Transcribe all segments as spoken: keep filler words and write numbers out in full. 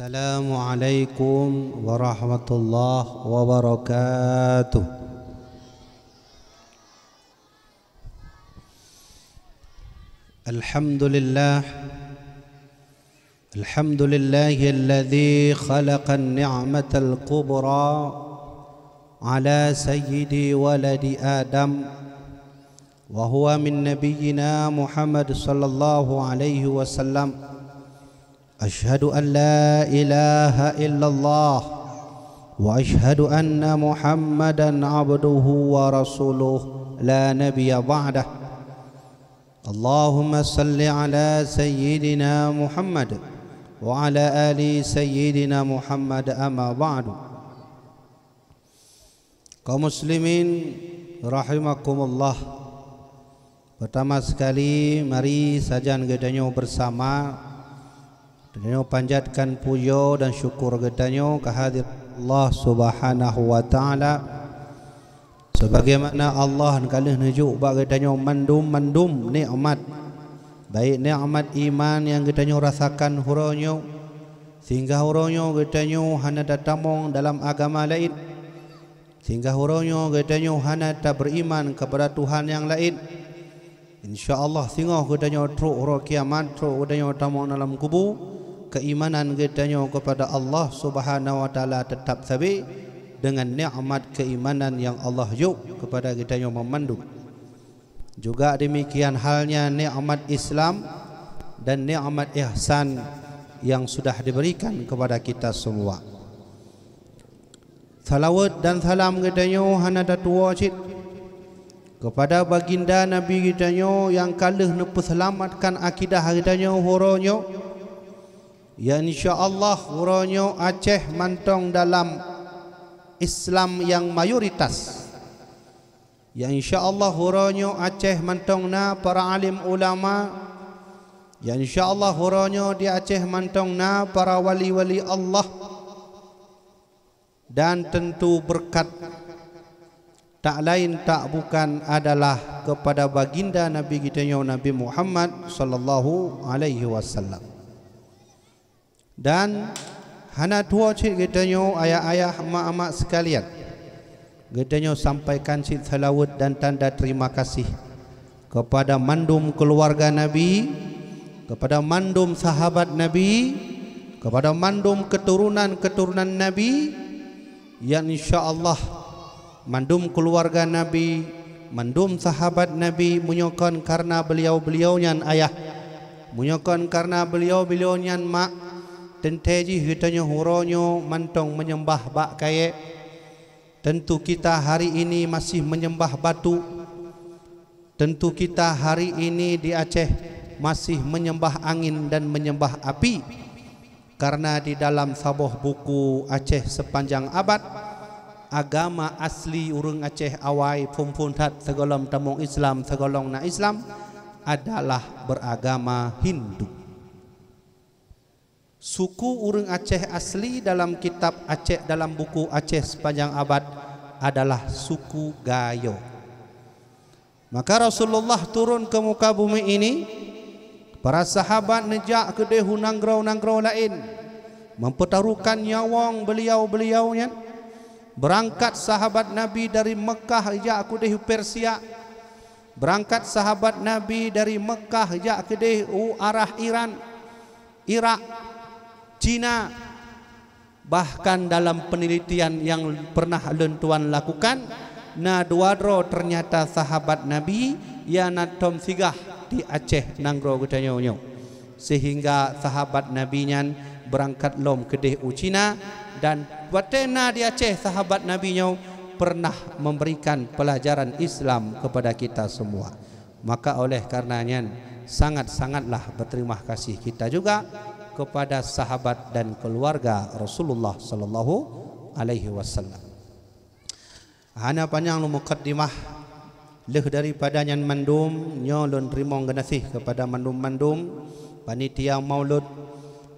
Assalamualaikum warahmatullahi wabarakatuh. Alhamdulillah. Alhamdulillahilladzi khalaqan ni'matal kubra ala sayyidi waladi Adam, wa huwa min nabiyyina Muhammad sallallahu alaihi wasallam. Asyhadu an la ilaha illallah wa asyhadu anna Muhammadan abduhu wa rasuluh, la nabiyya ba'dah. Allahumma salli ala sayyidina Muhammad wa ala ali sayyidina Muhammad, amma ba'du. Kaum muslimin rahimakumullah. Pertama sekali, mari sajan geutanyoe bersama, geutanyoe panjatkan pujoe dan syukur geutanyoe keuhadirat Allah Subhanahu wa Ta'ala. Sebagaimana Allah ka lheueh neujok bak geutanyoe mandum-mandum nikmat, baik nikmat iman nyang geutanyoe rasakan uroe nyoe, sehingga uroe nyoe geutanyoe hana tatamong dalam agama laén, sehingga uroe nyoe geutanyoe hana taberiman kepada Tuhan nyang laén. Insya Allah, singoh geutanyoe trok uroe kiamat, trok geutanyoe tamong dalam kubu, keimanan geutanyoe kepada Allah Subhanahu wa Ta'ala tetap sabe dengan nikmat keimanan nyang Allah jok kepada geutanyoe meumandum. Juga demikian halnya nikmat Islam dan nikmat ihsan yang sudah diberikan kepada kita semua. Salawat dan salam geutanyoe hana tatuwoe cit kepada baginda Nabi geutanyoe nyang ka lheueh neupeuseulamatkan akidah geutanyoe uroe nyoe. Ya, insya Allah, uroe nyoe Aceh mantong dalam Islam nyang mayoritas. Ya, insya Allah, uroe nyoe Aceh mantong na para alim ulama. Ya, insya Allah, uroe nyoe di Aceh mantong na para wali-wali Allah. Dan tentu berkat tak lain tak bukan adalah kepada baginda Nabi geutanyoe, Nabi Muhammad sallallahu alaihi wasallam. Dan hana tuwoe cit geutanyoe, ayah-ayah, emak-emak sekalian, geutanyoe sampaikan cit salawat dan tanda terima kasih kepada mandum keuluwarga Nabi, kepada mandum sahabat Nabi, kepada mandum keuturonan-keuturonan Nabi, nyang insya Allah mandum keuluwarga Nabi, mandum sahabat Nabi, meunyoe kon kareuna beuliau-beuliau nyan ayah, meunyoe kon kareuna beuliau-beuliau nyan mak, teuntée jih geutanyoe uroe nyoe mantong meunyeumbah bak kayée. Tentu kita hari ini masih menyembah batu. Tentu kita hari ini di Aceh masih menyembah angin dan menyembah api. Karena di dalam saboh buku Aceh Sepanjang Abad, agama asli ureuëng Aceh awai phon-phon that sigohlom tamong Islam, sigohlom na Islam, adalah beragama Hindu. Suku ureuëng Aceh asli dalam kitab Aceh, dalam buku Aceh Sepanjang Abad adalah suku Gayo. Maka Rasulullah turun ke muka bumi ini, para sahabat neujak keudeh u nanggroe-nanggroe laén, mempertaruhkan nyawöng beuliau-beuliau nyan. Beurangkat sahabat Nabi dari Meukah jak keudeh u Persia. Beurangkat sahabat Nabi dari Meukah jak keudeh u arah Iran, Irak, Cina. Bahkan dalam penelitian yang pernah lôn tuan lakukan, na dua droe ternyata sahabat Nabi nyang na tom singgah di Aceh nanggroe geutanyoe nyoe. Sehingga sahabat Nabi nyan beurangkat lom keudeh u Cina, dan watée na di Aceh sahabat Nabi nyoe pernah memberikan pelajaran Islam kepada kita semua. Maka oleh karena nyan, sangat-sangatlah berterima kasih kita juga kepada sahabat dan keluarga Rasulullah sallallahu alaihi wasallam. Hana panyang lôn mukaddimah, lheueh daripada nyan mandum, nyoe lôn teurimong geunaséh kepada mandum-mandum panitia maulud,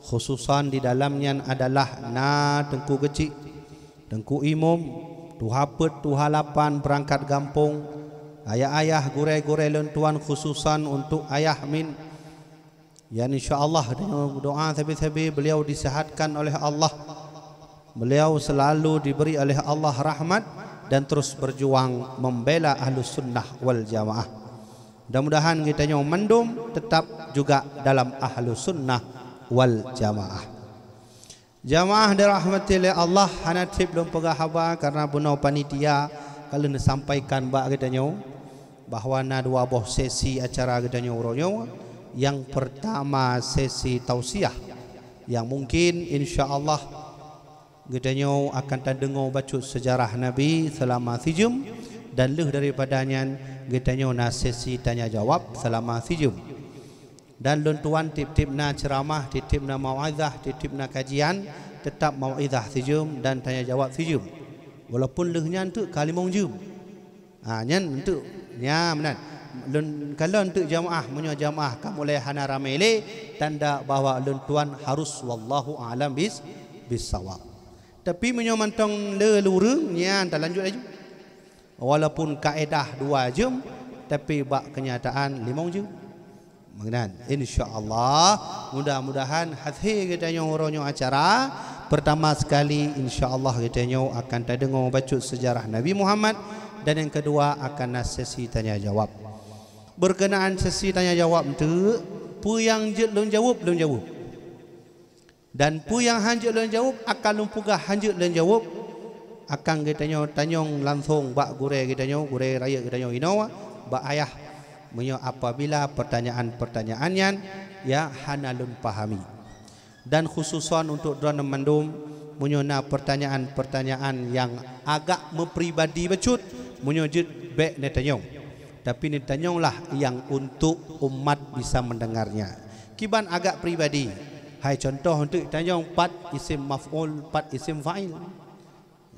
khususan di dalam nyan adalah na Teungku Geuchik, Teungku Imum, Tuha Peuet, Tuha Lapan, peurangkat gampông, ayah-ayah, gurée-gurée lôn tuan, khususan untuk Ayah Min, Yan, insya Allah, dengan doa sabe-sabe beliau disehatkan oleh Allah. Beliau selalu diberi oleh Allah rahmat dan terus berjuang membela Ahlus Sunnah wal Jamaah. Mudah-mudahan geutanyoe mandum tetap juga dalam Ahlus Sunnah wal Jamaah. Jamaah dirahmati lé Allah, hana treb lôn peugah haba karena bunoe panitia ka lheueh neusampaikan bak geutanyoe bahwa na dua boh sesi acara geutanyoe uroe nyoe. Nyang pertama sesi tausiah, yang mungkin insya Allah geutanyoe akan tadeungoe bacut sejarah Nabi selama sijeuem, dan lheueh daripada nyan geutanyoe na sesi tanya jawab selama sijeuem. Dan lôn tuan tiep-tiep na ceuramah, tiep-tiep na mau'izah, tiep-tiep na kajian, teutap mau'izah sijeuem dan tanya jawab sijeuem. Walaupun lheueh nyan teuk ka limong jeuem. Ha, nyan teuk, nya meunan. Lôn kalon teuk jamaah, meunyoe jamaah ka mulai hana ramé lé, tanda bahwa lôn tuan harus wallahu a'lam bis, bissawab. Tapi meunyoe mantong le ureuëng, nyan talanjut laju. Walaupun kaedah dua jeuem, tapi bak keunyataan limong jeuem. Meunan, insya Allah, mudah-mudahan akhé geutanyoe uroe nyoe acara, pertama sekali, insya Allah geutanyoe akan tadeungoe bacut sejarah Nabi Muhammad, dan yang kedua akan na sesi tanya jawab. Berkenaan sesi tanya jawab tu, peue nyang jeuet lôn jaweueb, lôn jaweueb. Dan peue nyang hanjeuet lôn jaweueb, akan lôn peugah hanjeuet lôn jaweueb, akan geutanyoe tanyong langsong bak gurée geutanyoe, gurée rayeuk geutanyoe inoe, bak ayah, meunyoe apabila pertanyaan-pertanyaan nyan, ya, hana lôn pahami. Dan khususan untuk droeneuh mandum, meunyoe na pertanyaan-pertanyaan nyang agak meupribadi bacut, meunyoe jeuet bék neutanyong. Tapi neutanyonglah nyang untuk umat bisa mendengarnya. Kiban agak pribadi. Hai contoh untuk tanyong pat isim maf'ul, pat isim fa'il.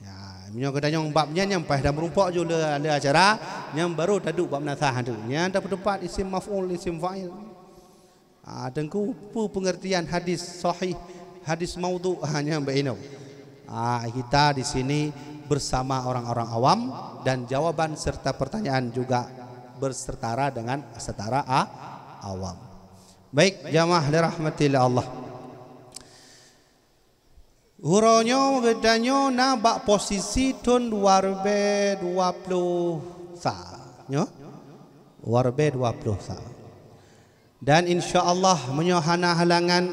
Ya, meunyoe geutanyong bab nyan nyang paih dan meurumpok ju le, le acara, nyang baru taduek bab nasah tu. Nyan tapeutupat isim maf'ul, isim fa'il. Ah, teungku, peue pengertian hadis sahih, hadis maudhu, ha, nyan bak inoe. Ah, kita di sini bersama orang-orang awam dan jawaban serta pertanyaan juga bersetara dengan setara a-, awam. Baik, jamaah dirahmati lé Allah. Uroe nyoe geutanyoe na bak posisi thon dua ribée dua ploh sa. Nyoe? Dua ribée dua ploh sa. Dan insya Allah, meunyoe hana halangan,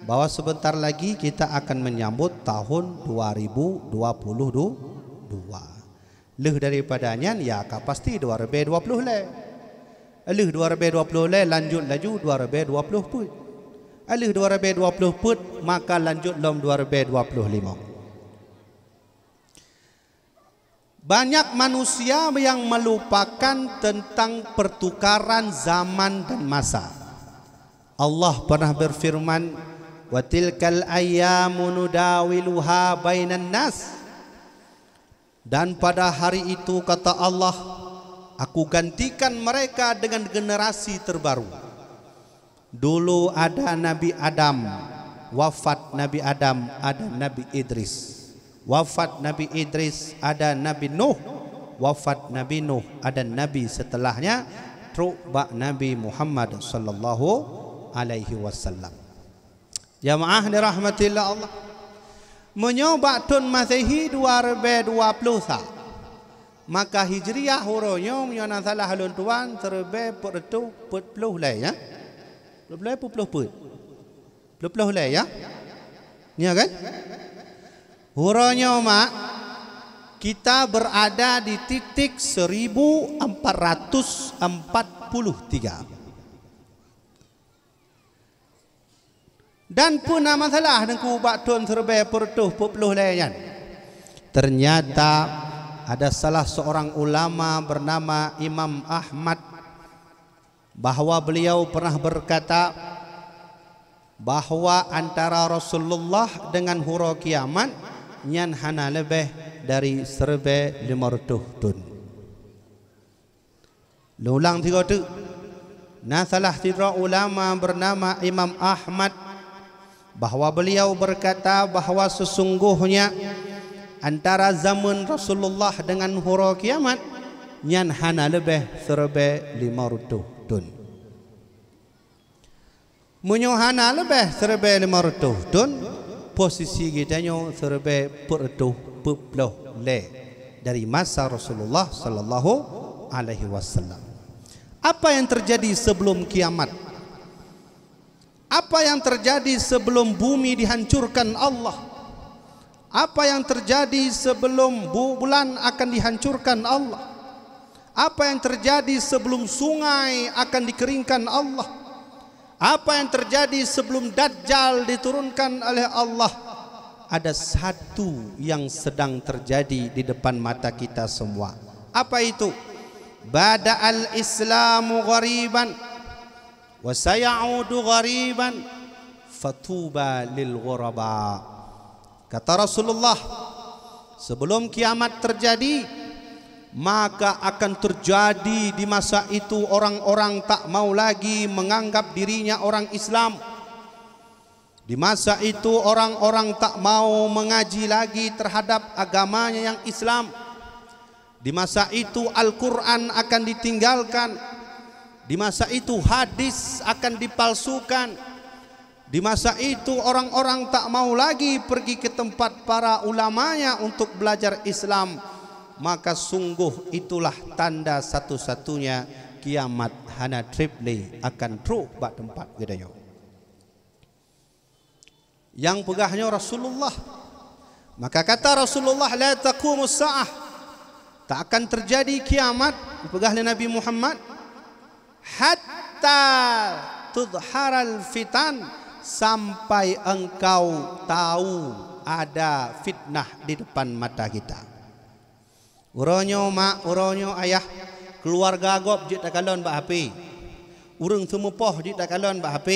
bahwa sebentar lagi kita akan menyambut tahun dua ribu dua puluh dua. Lheueh daripada nyan, ya ka pasti dua ribée dua ploh lhée. Lheueh dua ribée dua ploh lhée, lanjut laju dua ribée dua ploh peuet. Lheueh dua ribée dua ploh peuet, maka lanjut lom dua ribée dua ploh limong. Banyak manusia yang melupakan tentang pertukaran zaman dan masa. Allah pernah berfirman, "Wa tilkal ayyamu nudawiluha bainan nas." Dan pada hari itu, kata Allah, Aku gantikan mereka dengan generasi terbaru. Dulu ada Nabi Adam, wafat Nabi Adam, ada Nabi Idris. Wafat Nabi Idris, ada Nabi Nuh. Wafat Nabi Nuh, ada Nabi setelahnya, trok bak Nabi Muhammad sallallahu alaihi wasallam. Jamaah dirahmatillah Allah. Meunyoe bak thon Masehi dua ribée dua ploh sa, maka Hijriah uroe nyoe, meunyoe na salah lôn tuan, siribée peuet reutôh peuet ploh lhée, ya? Peuet ploh, peuet ploh peuet? Peuet ploh lhée, ya? Nya kan? Uroe nyoe, mak, kita berada di titik seribu empat ratus empat puluh tiga. Dan peue na masalah Teungku bak thon siribée peuet reutôh peuet ploh lhée nyan? Ternyata ada salah seorang ulama bernama Imam Ahmad, bahwa beliau pernah berkata bahwa antara Rasulullah dengan uroe kiamat nyan hana leubeh dari siribée limong reutôh thon. Lôn ulang sigoe teuk. Na salah sidroe ulama bernama Imam Ahmad, bahwa beliau berkata bahwa sesungguhnya antara zaman Rasulullah dengan uroe kiamat nyan hana leubeh siribée limong reutôh thon. Meunyoe hana leubeh siribèe limong reutôh thon, posisi geutanyoe siribèe peuet reutôh peuet ploh lhèe dari masa Rasulullah sallallahu alaihi wasallam. Apa yang terjadi sebelum kiamat? Apa yang terjadi sebelum bumi dihancurkan Allah? Apa yang terjadi sebelum bu-, bulan akan dihancurkan Allah? Apa yang terjadi sebelum sungai akan dikeringkan Allah? Apa yang terjadi sebelum Dajjal diturunkan oleh Allah? Ada satu yang sedang terjadi di depan mata kita semua. Apa itu? Bada'al Islamu ghariban wa sayaudu ghariban, fatuba lil ghuraba. Kata Rasulullah, sebelum kiamat terjadi, maka akan terjadi di masa itu orang-orang tak mau lagi menganggap dirinya orang Islam. Di masa itu orang-orang tak mau mengaji lagi terhadap agamanya yang Islam. Di masa itu Al-Quran akan ditinggalkan. Di masa itu hadis akan dipalsukan. Di masa itu orang-orang tak mau lagi pergi ke tempat para ulamanya untuk belajar Islam. Maka sungguh itulah tanda satu-satunya kiamat hana treb lé akan trok bak teumpat geutanyoe. Nyang peugah nyoe Rasulullah. Maka kata Rasulullah, "La taqumus sa'ah." Tak akan terjadi kiamat, dipeugah lé Nabi Muhammad, "Hatta tudharal fitan," sampai engkau tahu ada fitnah di depan mata kita. Uroe nyoe mak, uroe nyoe ayah, keuluwarga gob jeuet takalon bak H P. Ureuëng seumeupoh jeuet takalon bak H P.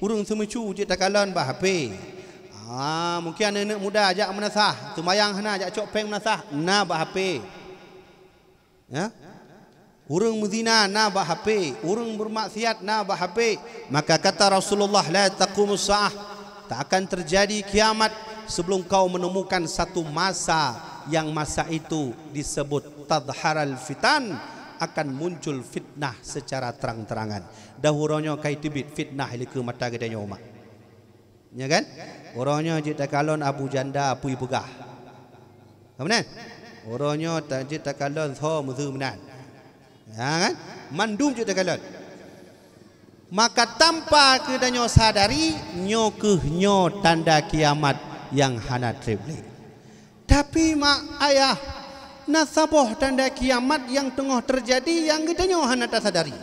Ureuëng seumeucu jeuet takalon bak H P. Ah, mungkin aneuëk muda jak meunasah, seumayang hana, jak cok péng meunasah, na bak H P. Ya? Ureuëng meuzina na bak H P, ureuëng bermaksiat na bak H P. Maka kata Rasulullah, "La taqumus sa'ah." Tak akan terjadi kiamat sebelum kau menemukan satu masa yang masa itu disebut tadharal fitan, akan muncul fitnah secara terang-terangan. Dahulu nyoe kai teubiet fitnah di likeu mata geutanyoe mak. Nya kan? Uroe nyoe jeuet takalon Abu Janda apui peugah. Ka meunan? Uroe nyoe ta-, jeuet takalon soe meuseu meunan. Ya kan? Mandum jeuet takalon. Maka tanpa geutanyoe sadari, nyoe kheueh nyoe tanda kiamat nyang hana treb lé. Tapi mak ayah, na saboh tanda kiamat nyang teungoh teujadi nyang geutanyoe hana tasadari.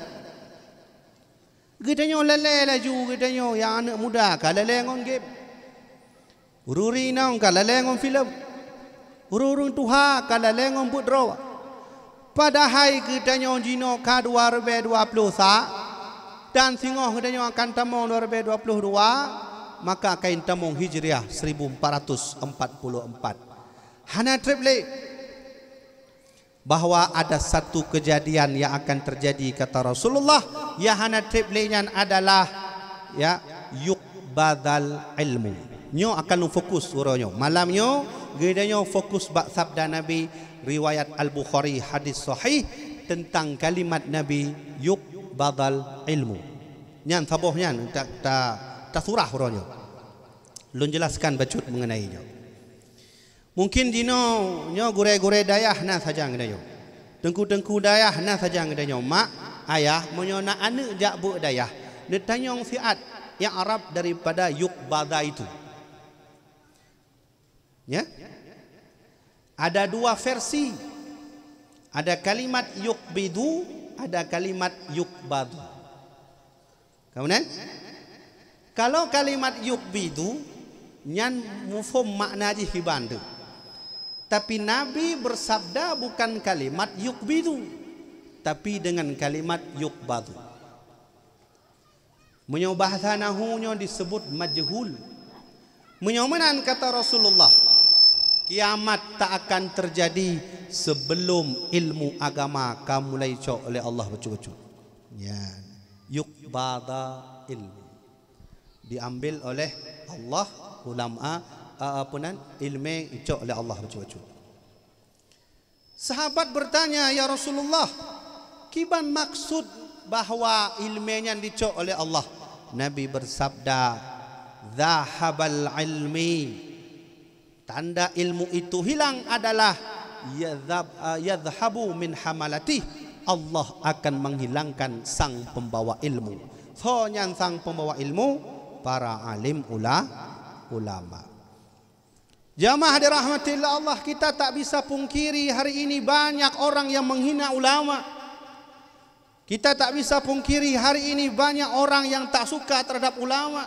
Geutanyoe lalée laju, geutanyoe nyang aneuëk muda ka lalée ngon game. Ureuëng inong ka lalée ngon filem. Ureuëng tuha ka lalée ngon buet droe. Padahai geutanyoe jinoe ka dua ribée dua ploh sa, dan singoh geutanyoe akan tamong dua ribée dua ploh dua, maka akan tamong Hijriah seribu empat ratus empat puluh empat. Hana treb lé bahwa ada satu kejadian yang akan terjadi, kata Rasulullah, yang hana treb lé nyan adalah, ya, yuqbadal ilmu. Nyoe akan fokus uroe nyoe. Malam nyoe, geutanyoe fokus bak sabda Nabi, riwayat Al-Bukhari, hadis sahih, tentang kalimat Nabi, yuqbadal ilmu. Nyan saboh nyan ta, ta, tasurah uroe nyoe. Lôn jelaskan bacut mengenai nyoe. Mungkin jinoe nyoe gurée-gurée dayah na sajan geutanyoe. Teungku-teungku dayah na sajan geutanyoe. Mak, ayah, meunyoe na aneuëk jak beuet dayah, neutanyong siat i'rab daripada yuqbadha itu. Ya? Ada dua versi. Ada kalimat yuqbidhu, ada kalimat yuqbadhu. Ka meunan? Kalau kalimat yuqbidhu, nyan muphom makna jih kiban teuh. Tapi Nabi bersabda bukan kalimat yuqbidhu, tapi dengan kalimat yuqbadhu. Meunyoe bahasa nahu nyoe disebut majhul. Meunyoe meunan kata Rasulullah, kiamat tak akan terjadi sebelum ilmu agama ka mulai cok oleh Allah bacut-bacut. Nyan, yuqbadha ilmu. Diambil oleh Allah ulama, a, apa nan, ilmu icok oleh Allah bacut-bacut. Sahabat bertanya, "Ya Rasulullah, kiban maksud bahwa ilmu nyan dicok oleh Allah?" Nabi bersabda, "Zahabal ilmi." Tanda ilmu itu hilang adalah yadhab-, eh, yadhhabu min hamalatih. Allah akan menghilangkan sang pembawa ilmu. Soe nyan sang pembawa ilmu? Para alim ula-, ulama. Jamaah dirahmati Allah, kita tak bisa pungkiri hari ini banyak orang yang menghina ulama. Kita tak bisa pungkiri hari ini banyak orang yang tak suka terhadap ulama.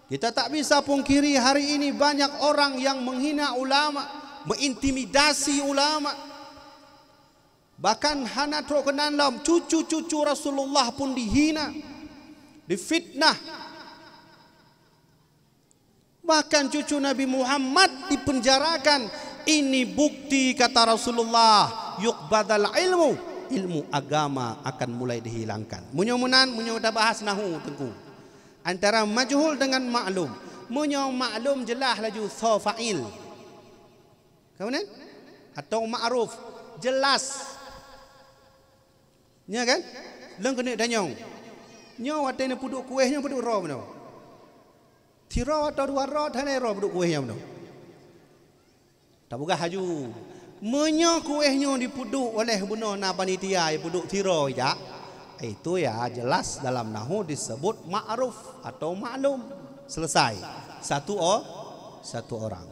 Kita tak bisa pungkiri hari ini banyak orang yang menghina ulama, mengintimidasi ulama. Bahkan hana trok keunan lom, cucu-cucu Rasulullah pun dihina, difitnah. Bahkan cucu Nabi Muhammad dipenjarakan. Ini bukti, kata Rasulullah, "Yuqbadal ilmu," ilmu agama akan mulai dihilangkan. Meunyoe meunan, meunyoe tabahas nahu, Teungku, antara majhul dengan maklum. Meunyoe maklum, jeulaih laju soe fa'il. Ka meunan? Atau ma'ruf, jeulaih. Nya kan? Lôn keuneuk tanyong. Nyoe watée neupeuduek kuéh nyoe peuduek droe bunoe? Sidroe atau dua droe, hana droe peuduek kuéh nyoe bunoe? Tapeugah laju. Meunyoe kuéh nyoe dipeuduek oleh bunoe na panitia, ipeuduek sidroe jak, itu ya jeulaih dalam nahu disebut ma'ruf atau maklum. Selesai. Satu o-, satu orang.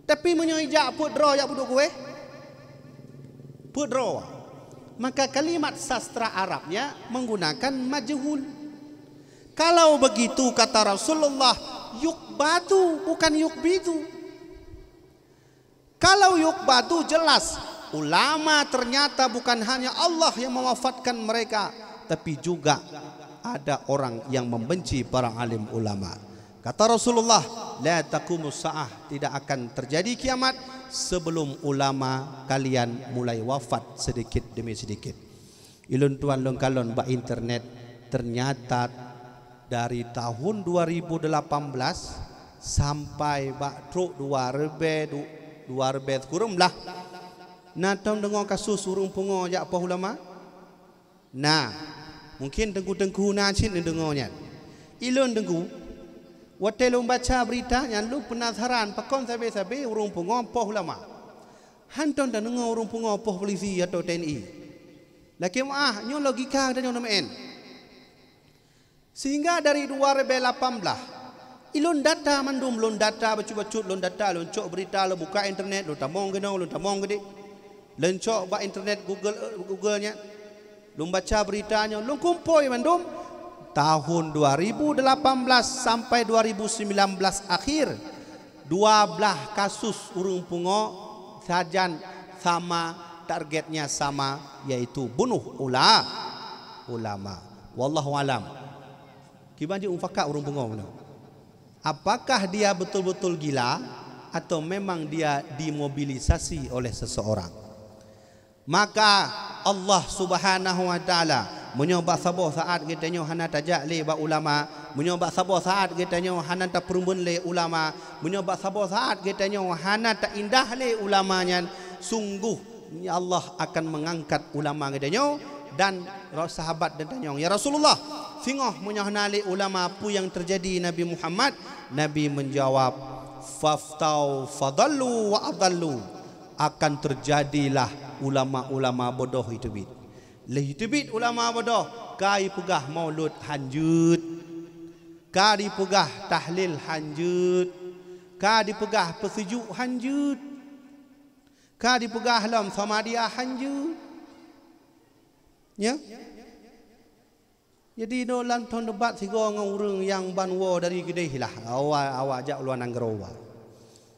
Tapi meunyoe ijak peuet droe jak peuduek kuéh, peuet droe, maka kalimat sastra Arabnya menggunakan majhul. Kalau begitu, kata Rasulullah, yukbadu, bukan yukbidu. Kalau yukbadu, jelas ulama ternyata bukan hanya Allah yang mewafatkan mereka, tapi juga ada orang yang membenci para alim ulama. Kata Rasulullah, "La taqumus sa'ah," tidak akan terjadi kiamat sebelum ulama kalian mulai wafat sedikit demi sedikit. Ilôn tuan lôn kalon bak internet, ternyata dari tahun dua ribu delapan belas sampai bak trok dua ribèe du-, dua ribèe sikureueng blah, na tom deungoe kasus ureuëng pungo jak poh ulama? Na, mungkin teungku-teungku na cit neudeungoe nyan. Ilôn teungku, watée lôn baca beurita nyan lôn peunasaran pakon sabe-sabe ureuëng pungo poh ulama. Hantom tadeungoe ureuëng pungo poh polisi atau T N I. Lakée meuáh, nyoe logika geutanyoe neumeu'en. Sehingga dari dua ribèe lapan blah, ilôn data mandum, lôn data bacut-bacut, lôn data, lôn cok beurita, lôn buka internet, lôn tamong keunoe, lôn tamong keudeh. Lôn cok bak internet Google, Google nyan. Lôn baca beurita nyoe, lôn kumpôi mandum. Tahun dua ribu delapan belas sampai dua ribu sembilan belas akhir, dua blah kasus ureuëng pungo sajan sama, targetnya sama, yaitu bunuh ula-, ulama. Wallahu alam. Kiban jeuet mufakat ureuëng pungo bunoe. Apakah dia betul-betul gila atau memang dia dimobilisasi oleh seseorang? Maka Allah Subhanahu wa Taala, meunyoe bak saboh saat geutanyoe hana tajak lé bak ulama, meunyoe bak saboh saat geutanyoe hana tapeureumeun lé ulama, meunyoe bak saboh saat geutanyoe hana taindah lé ulama nyan, sungguh Allah akan mengangkat ulama geutanyoe dan sahabat geutanyoe, "Ya Rasulullah, singoh meunyoe hana lé ulama, peue nyang teujadi Nabi Muhammad?" Nabi menjawab, "Faftau fadallu wa adallu." Akan teujadilah ulama-ulama bodoh iteubiet. Lheueh teubiet ulama bodoh, ka jipeugah maulud hanjeuet, ka jipeugah tahlil hanjeuet, ka jipeugah peusijuek hanjeuet, ka jipeugah lom Samadiyah hanjeuet. Nya? Jadi, inoe lam thon debat sigoe ngon ureuëng nyang ban woe dari keudeh lah, awak, awak jak luwa nanggroe.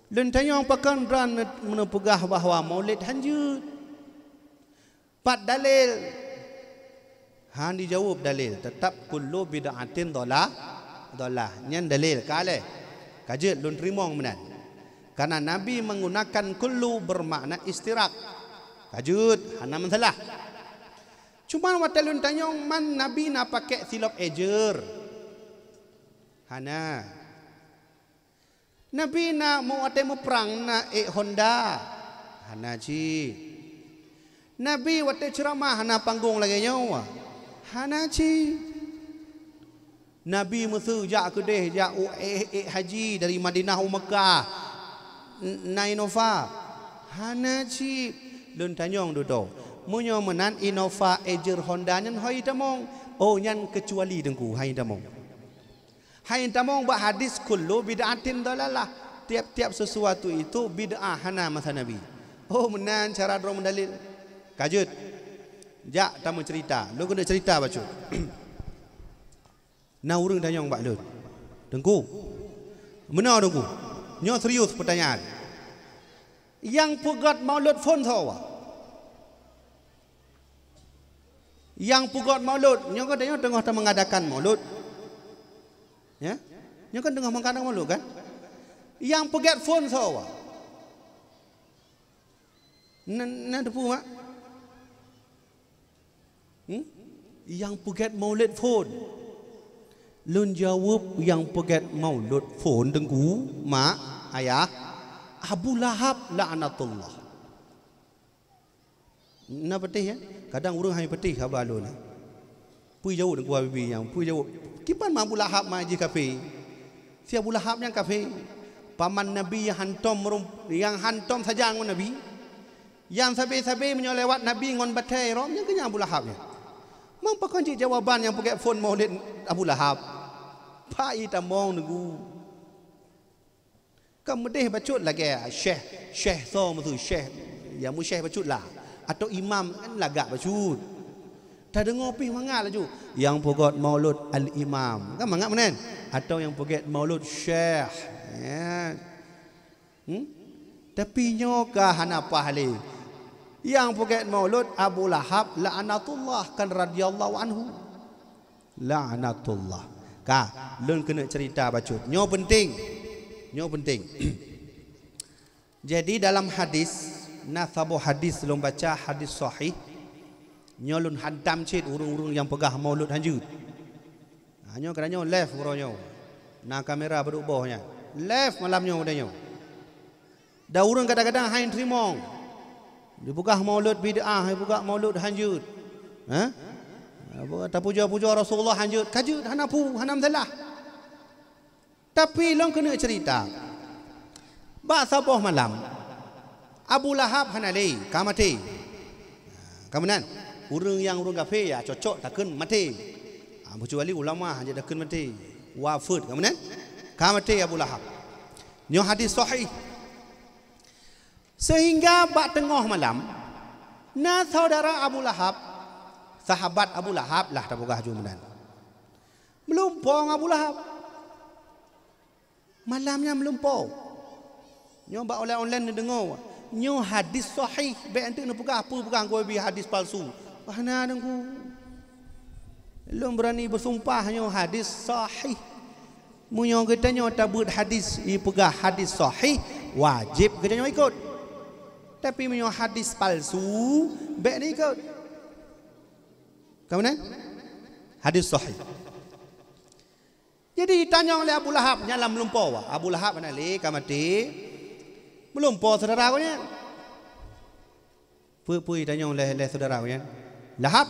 Lôn tanyong pakon droeneuh meuneuk peugah bahwa maulid hanjeuet. Pat dalil? Han dijaweueb dalil, teutap kullu bid'atin dhalah, dhalah. Nyan dalil ka lheueh. Ka jeuet lôn teurimong meunan. Karena Nabi menggunakan kullu bermakna istirak. Ka jeuet, hana masalah. Cuman watée lôn tanyong, man Nabi na pakék silop ejer? Hana. Nabi na meu-, watée muprang na ék honda? Hana cit. Nabi watée ceuramah na panggong lagée nyoe? Hana cit. Nabi meuseu jak keudeh, jak u ék, ék haji dari Madinah u Meukah. N-, na Innova? Hana cit. Lôn tanyong dudoe. Meunyoe meunan Innova, Acer, Honda nyan hôi tamong. Oh, nyan keucuali Teungku, hai tamong. Hai tamong bak hadis kullu bid'atin dalalah. Tiap-tiap sesuatu itu bid'ah hana masa Nabi. Oh, meunan cara droe meudalil. Ka jeuet. Jak tameucerita. Lôn keuneuk cerita bacut. Na ureuëng tanyong bak lôn, "Teungku, meunoe Teungku, nyoe serius peutanyaan. Nyang peugét maulud phon soe?" Nyang peugét maulud, nyoe kan tanyoe teungoh tameungadakan maulud. Ya? Nyoe kan teungoh meungadakan maulud kan? Nyang peugét phon soe? Na, na teupeue, mak? Hmm? Nyang peugét maulud phon. Lôn jaweueb, nyang peugét maulud phon Teungku, mak, ayah, Abu Lahab laknatullah. Na patéh, ya? Kadang ureuëng hana patéh haba lôn. Peue jaweueb Teungku Habibie nyan? Peue jaweueb? Kiban ma Abu Lahab ma jih kafé. Si Abu Lahab nyan kafé. Paman Nabi nyang hantom meurem-, nyang hantom sajan ngon Nabi. Nyang sabe-sabe meunyoe lewat Nabi ngon batée rhom, nyan keuh nyan Abu Lahab nyan. Mang pakon cit jawaban nyang peugét phon maulid Abu Lahab? Pai tamong Teungku. Ka meudeh bacut lagée syekh, syekh soe meuseu syekh, ya meusyekh bacut lah. Atau imam kan lagak bacut. Tadeungoe pih mangat laju. Nyang peugét maulud al-imam. Kan mangat meunan? Atau nyang peugét maulud syekh. Ya. Hmm? Tapi nyoe ka hana paih lé. Nyang peugét maulud Abu Lahab laknatullah kan radhiyallahu anhu. Laknatullah. Ka, lôn keuneuk cerita bacut. Nyoe penting. Nyoe penting. Jadi dalam hadis, na saboh hadis lôn baca, hadis sahih. Nyoe lôn hantam cit ureuëng-ureuëng nyang peugah maulud hanjeuet. Ha, nyoe keunan nyoe live uroe nyoe. Na kamera padub boh nyan. Live malam nyoe uroe nyoe. Dan ureuëng kadang-kadang hana teurimong. Dipeugah maulud bid'ah, dipeugah maulud hanjeuet. Ha? Tapujoe-pujoe Rasulullah hanjeuet. Ka jeuet, hana peue, hana masalah. Tapi lôn keuneuk cerita. Bak saboh malam, Abu Lahab hana lé, ka maté. Ka meunan, ureuëng nyang ureuëng kafé ya cocok takheun maté. Ha, keucuali ulama hana takheun maté. Wafeuet, ka meunan? Ka maté Abu Lahab. Nyoe hadis sahih. Sehingga bak teungoh malam, na saudara Abu Lahab, sahabat Abu Lahab lah tapeugah ju meunan. Meulumpoe ngon Abu Lahab. Malam nyan meulumpoe. Nyoe bak online-online neudeungoe. Nyoe hadis sahih, bék anteuk neupeugah peue peugah gobnyan hadis palsu. Bah na Teungku. Lôn beurani beusumpah nyoe hadis sahih. Meunyoe geutanyoe tabeuet hadis, ipeugah hadis sahih, wajéb geutanyoe ikot. Tapi meunyoe hadis palsu, bék neuikot. Ka meunan? Hadis sahih. Jadi, itanyong lé Abu Lahab nyan lam meulumpoe. Abu Lahab hana lé ka maté. Meulumpoe syedara gobnyan. Peue-peue itanyong lé, lé syedara gobnyan? "Lahab.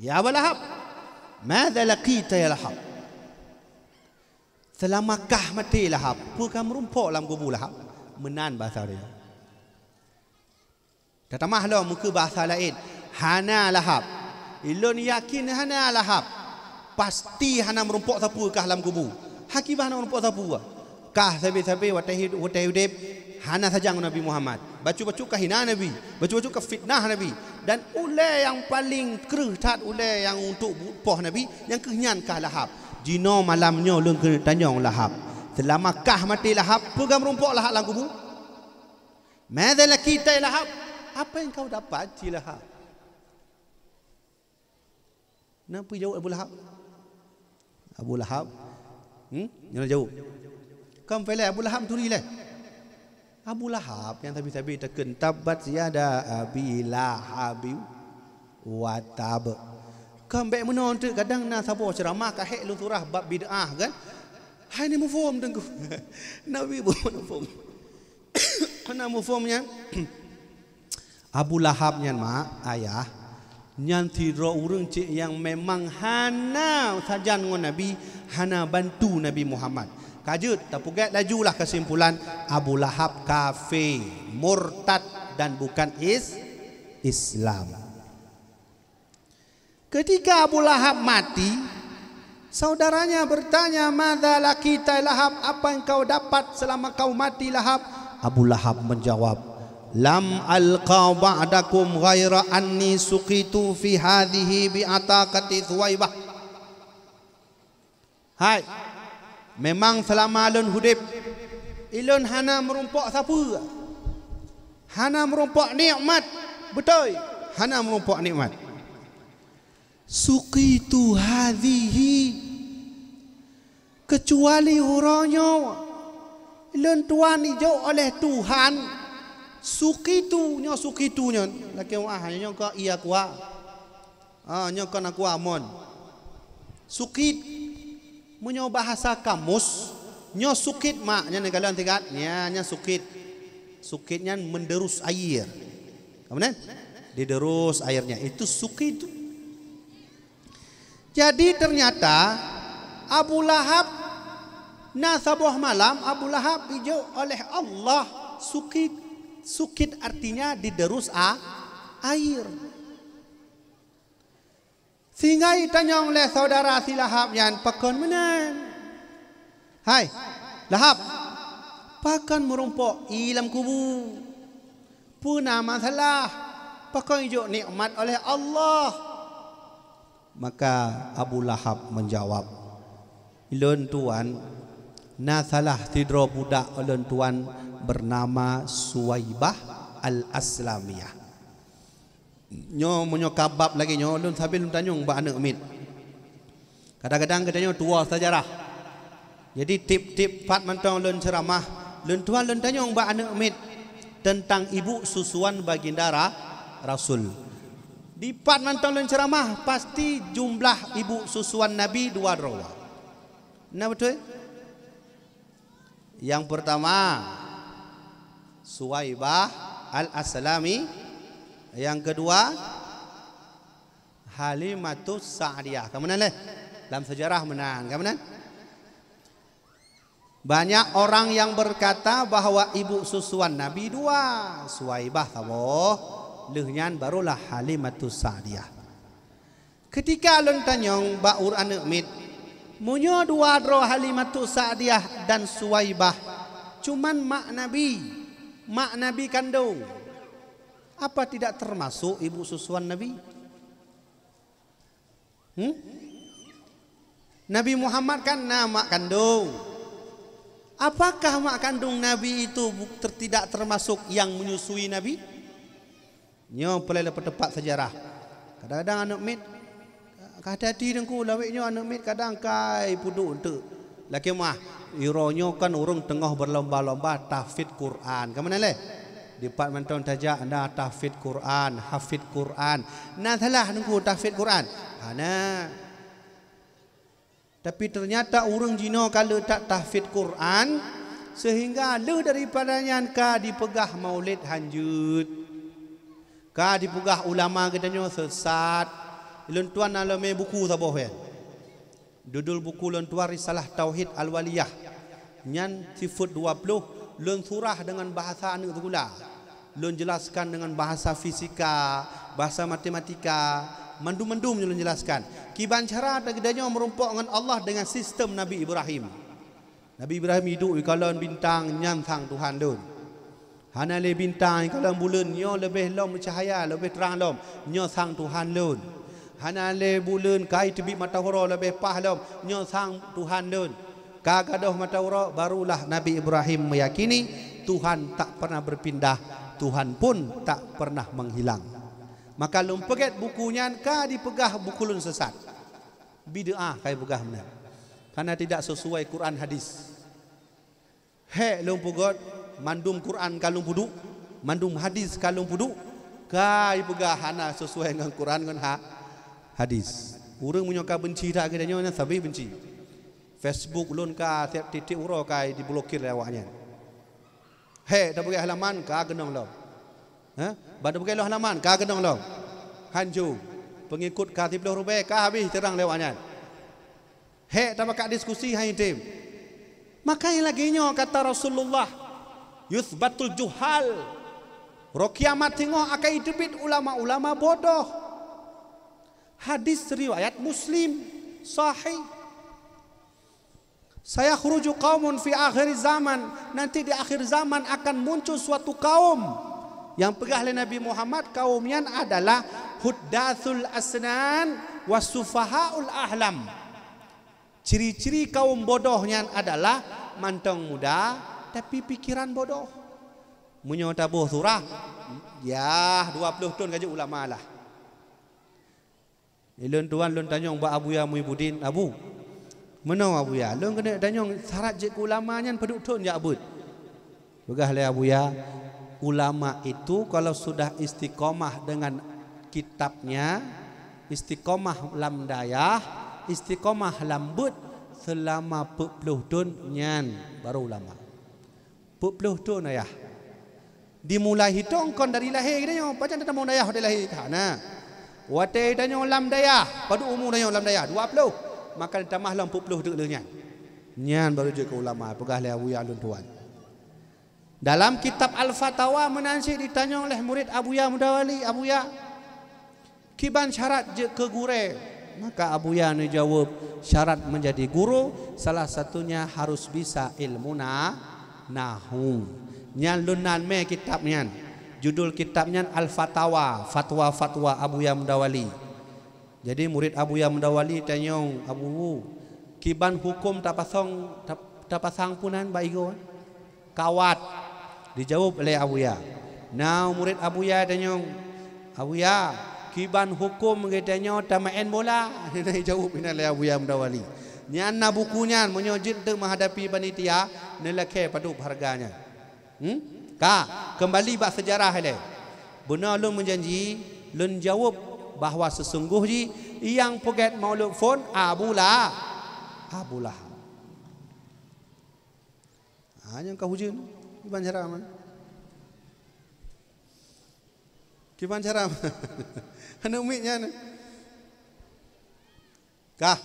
Ya Aba Lahab. Madza laqita ya Lahab?" Seulama kah maté Lahab, peue ka meurumpok lam kubu Lahab? Meunan basa dia. Tatamah lom meukeue basa laén, hana Lahab. Ulôn yakin hana Lahab. Pasti hana meurumpok sapeue kah lam kubu. Haki bah hana meurumpok sapeue. Kah sabe-sabe watée hi-, watée udeb hana sajan ngon Nabi Muhammad. Bacut-bacut kah hina Nabi. Bacut-bacut kah fitnah Nabi. Dan ulée nyang paleng kreueh that ulée nyang untuk bu-, poh Nabi, nyang keuh nyan kah Lahab. Jinoe malam nyoe lôn keuneuk tanyong Lahab. Seulama kah maté Lahab, peue ka meurumpok Lahab lam kubu? Madza laqita ya Lahab? Apa yang kau dapat, ci Lahab? Na peue jaweueb Abu Lahab? Abu Lahab, hmm? Nyoe jaweueb. Kon peulée Abu Lahab turi lé. Abu Lahab nyang sabe-sabe takheun, "Tabbat yada Abi Lahabi wa tab." Kon bék meunoe teuk, kadang na saboh ceuramah ka hék lôn surah bab bid'ah kan. Hai ni muphom Teungku. Nabi bunoe muphom. Hana muphom nyan. Abu Lahab nyan, mak, ayah, Nyan sidroe ureuëng cit nyang memang hana sajan ngon Nabi, hana bantu Nabi Muhammad. Ka jeuet, tapeugét laju lah keusimpulan, Abu Lahab kafé, murtad dan bukan is-, Islam. Ketika Abu Lahab mati, saudaranya bertanya, "Madza laka ya Lahab? Apa yang kau dapat selama kau mati, Lahab?" Abu Lahab menjawab, "Lam alqa ba'dakum ghaira anni suqitu fi hadhihi bi ataqati Thuwaibah." Hai, memang seulama lôn udeb, ilôn hana meurumpok sapeue, hana meurumpok nikmat, beutôi, hana meurumpok nikmat. Suqitu hadhihi, keucuali uroe nyoe lôn tuan ijok oleh Tuhan. Suqitu nyoe, suqitu nyoe, lakée wah nyoe ka iya kuah. Ah, nyoe kon aku amon. Sukit. Meunyoe bahasa kamus, nyoe sukit mak, nyan kalon tigat. Nya, nya sukit. Sukit nyan menderus air. Kamu nan? Diderus airnya. Itu sukit tu. Jadi ternyata Abu Lahab na saboh malam Abu Lahab dijok oleh Allah sukit. Sukit artinya diderus a-, air. Sehingga itanyong lé saudara si Lahab nyan, "Pakon meunan? Hai, Lahab, pakon meurumpok ie lam kubu? Peue na masalah? Pakon ijok nikmat oleh Allah?" Maka Abu Lahab menjawab, "Lôn tuan, na salah sidroe budak lôn tuan bernama Suwaibah Al-Aslamiyah." Nyoe meunyoe ka bab lagée nyoe, lôn sabe lôn tanyong bak aneuëk miet. Kadang-kadang geutanyoe tuwoe seujarah. Jadi tieb-tieb pat mantong lôn ceuramah, lôn tuan lôn tanyong bak aneuëk miet teuntang ibu susuan baginda ra-, Rasul. Di pat mantong lôn ceuramah, pasti jumlah ibu susuan Nabi dua droe. Na beutôi? Yang pertama, Suwaibah Al-Aslami. Yang kedua, Halimatus Sa'diyah. Ka meunan lé? Lam sejarah meunan. Ka meunan? Banyak orang yang berkata bahwa ibu susuan Nabi dua, Suwaibah saboh, lheueh nyan barulah Halimatus Sa'diyah. Keutika lôn tanyong bak ureuëng aneuëk miet, "Meunyoe dua droe Halimatus Sa'diyah dan Suwaibah, cuman mak Nabi, mak Nabi kandong, apa tidak termasuk ibu susuan Nabi?" Hmm? Nabi Muhammad kan na mak kandong. Apakah mak kandong Nabi itu bu-, ter-, tidak termasuk yang menyusui Nabi? Nyoe peureulée leupeutepat seujarah. Kadang-kadang aneuëk miet, ka hati-hati Teungku, lawét nyoe aneuëk miet kadang kai peuduek eunteuk. Lakée meuah, uroe nyoe kan ureuëng teungoh beulomba-lomba tahfidz Quran. Ka meunan lé? Dipat mantong tajak na tahfidz Quran, hafidz Quran. Na salah Teungku tahfidz Quran? Hana. Tapi ternyata ureuëng jinoe ka le that tahfidz Quran, sehingga lheueh daripada nyan ka dipeugah maulid hanjeuet. Ka dipeugah ulama geutanyoe sesat. Lôn tuan na lomé buku saboh ya. Judul buku lôn tuan Risalah Tauhid Al-Waliyah. Nyan sifeuet dua ploh, lôn surah deungon bahasa aneuëk sikula. Lôn jelaskan deungon bahasa fisika, bahasa matematika, mandum-mandum lôn jelaskan. Kiban cara geutanyoe meurumpok ngon Allah deungon sistem Nabi Ibrahim. Nabi Ibrahim iduek ikalon bintang, nyan sang Tuhan lôn. Hana lé bintang ikalon buleuen, nyoe leubeh lom meucahya, leubeh trang lom, nyoe sang Tuhan lôn. Hana lé buleuen kai teubiet mata uroe leubeh paih lom, nyoe sang Tuhan lôn. Ka gadôh mata uroe, barulah Nabi Ibrahim meuyakini Tuhan tak pernah berpindah, Tuhan pun tak pernah menghilang. Maka lôn peugét buku nyan ka dipeugah buku lôn sesat. Bid'ah kai peugah meunan. Karena tidak sesuai Quran hadis. Hék lôn peugét, mandum Quran ka lôn peuduek, mandum hadis ka lôn peuduek, kai peugah hana sesuai ngon Quran ngon ha-, hadis. Ureuëng meunyoe ka beunci that geutanyoe nyan sabe beunci. Facebook lôn ka tieb-tieb uroe ka diblokir lé awaknyan. Hék tapeugét halaman ka keunong lom. Ha? Ban tapeugét lom halaman ka keunong lom. Hanco. Peungikot ka siploh rubée ka habéh seurang lé awak nyan. Hék tabakat diskusi hai tem. Maka nyang lagée nyoe kata Rasulullah, "Yutsbatul juhal." Roh kiamat singoh akan jiteubiet ulama-ulama bodoh. Hadis riwayat Muslim, sahih. "Sayakhruju qaumun fi akhir zaman," nanti di akhir zaman akan muncul suatu kaum yang peugah lé Nabi Muhammad, kaum nyan adalah huddatsul asnan wasufahaul ahlam. Ciri-ciri kaum bodoh nyan adalah mantong muda tapi pikiran bodoh. Meunyoe taboh surah, yah dua ploh thon ka jeuet ulama lah. Ilôn tuan lôn tanyong bak Abuya Muhibudin, "Abu, meunoe Abuya, lôn keuneuk tanyong syarat jeuet keu ulama nyan padub thon jak beuet?" Peugah lé Abuya, "Ulama itu kalau sudah istiqomah dengan kitabnya, istiqomah lam dayah, istiqomah lam beuet seulama peuet ploh thon, nyan baru ulama." Peuet ploh thon ayah. Dimulai hitong kon dari lahé geutanyoe, pajan tatamong dayah watée lahé ka na. Watée tanyoe lam dayah, padub umu tanyoe lam dayah, dua ploh. Maka tamah lom peuet ploh teuk lheueh nyan. Nyan baru jeuet keu ulama, peugah lé Abuya lôn tuan. Dalam kitab Al-Fatawa meunan cit ditanyong lé murit Abuya Mudawali, "Abuya, kiban syarat jeuet keu gurée?" Maka Abuya neujaweueb, "Syarat menjadi guru salah satunya harus bisa ilmu na-, nahu." Nyan lôn nan mé kitab nyan. Judul kitab nyan Al-Fatawa, fatwa-fatwa Abuya Mudawali. Jadi murit Abuya Mudawali tanyong, "Abu, kiban huköm tapasong, tap-, tapasang punan bak igoe?" Kawat. Dijaweueb lé Abuya. Na murit Abuya tanyong, "Abuya, kiban huköm geutanyoe tameu'en bola?" Dijaweueb inan lé Abuya Mudawali. Nyan na buku nyan, meunyoe jeuet teuk meuhadapi panitia, neulakée padub hareuga nyan. Hmm? Ka, keumbali bak seujarah ilée. Beuna lôn meujanji, lôn jaweueb bahwa seusunggoh jih nyang peugét maulud phon Abu La-, Abu Lahab. Ha, nyang ka hujeuen, kiban cara man. Kiban cara man. Aneuk miet nyan. Kah.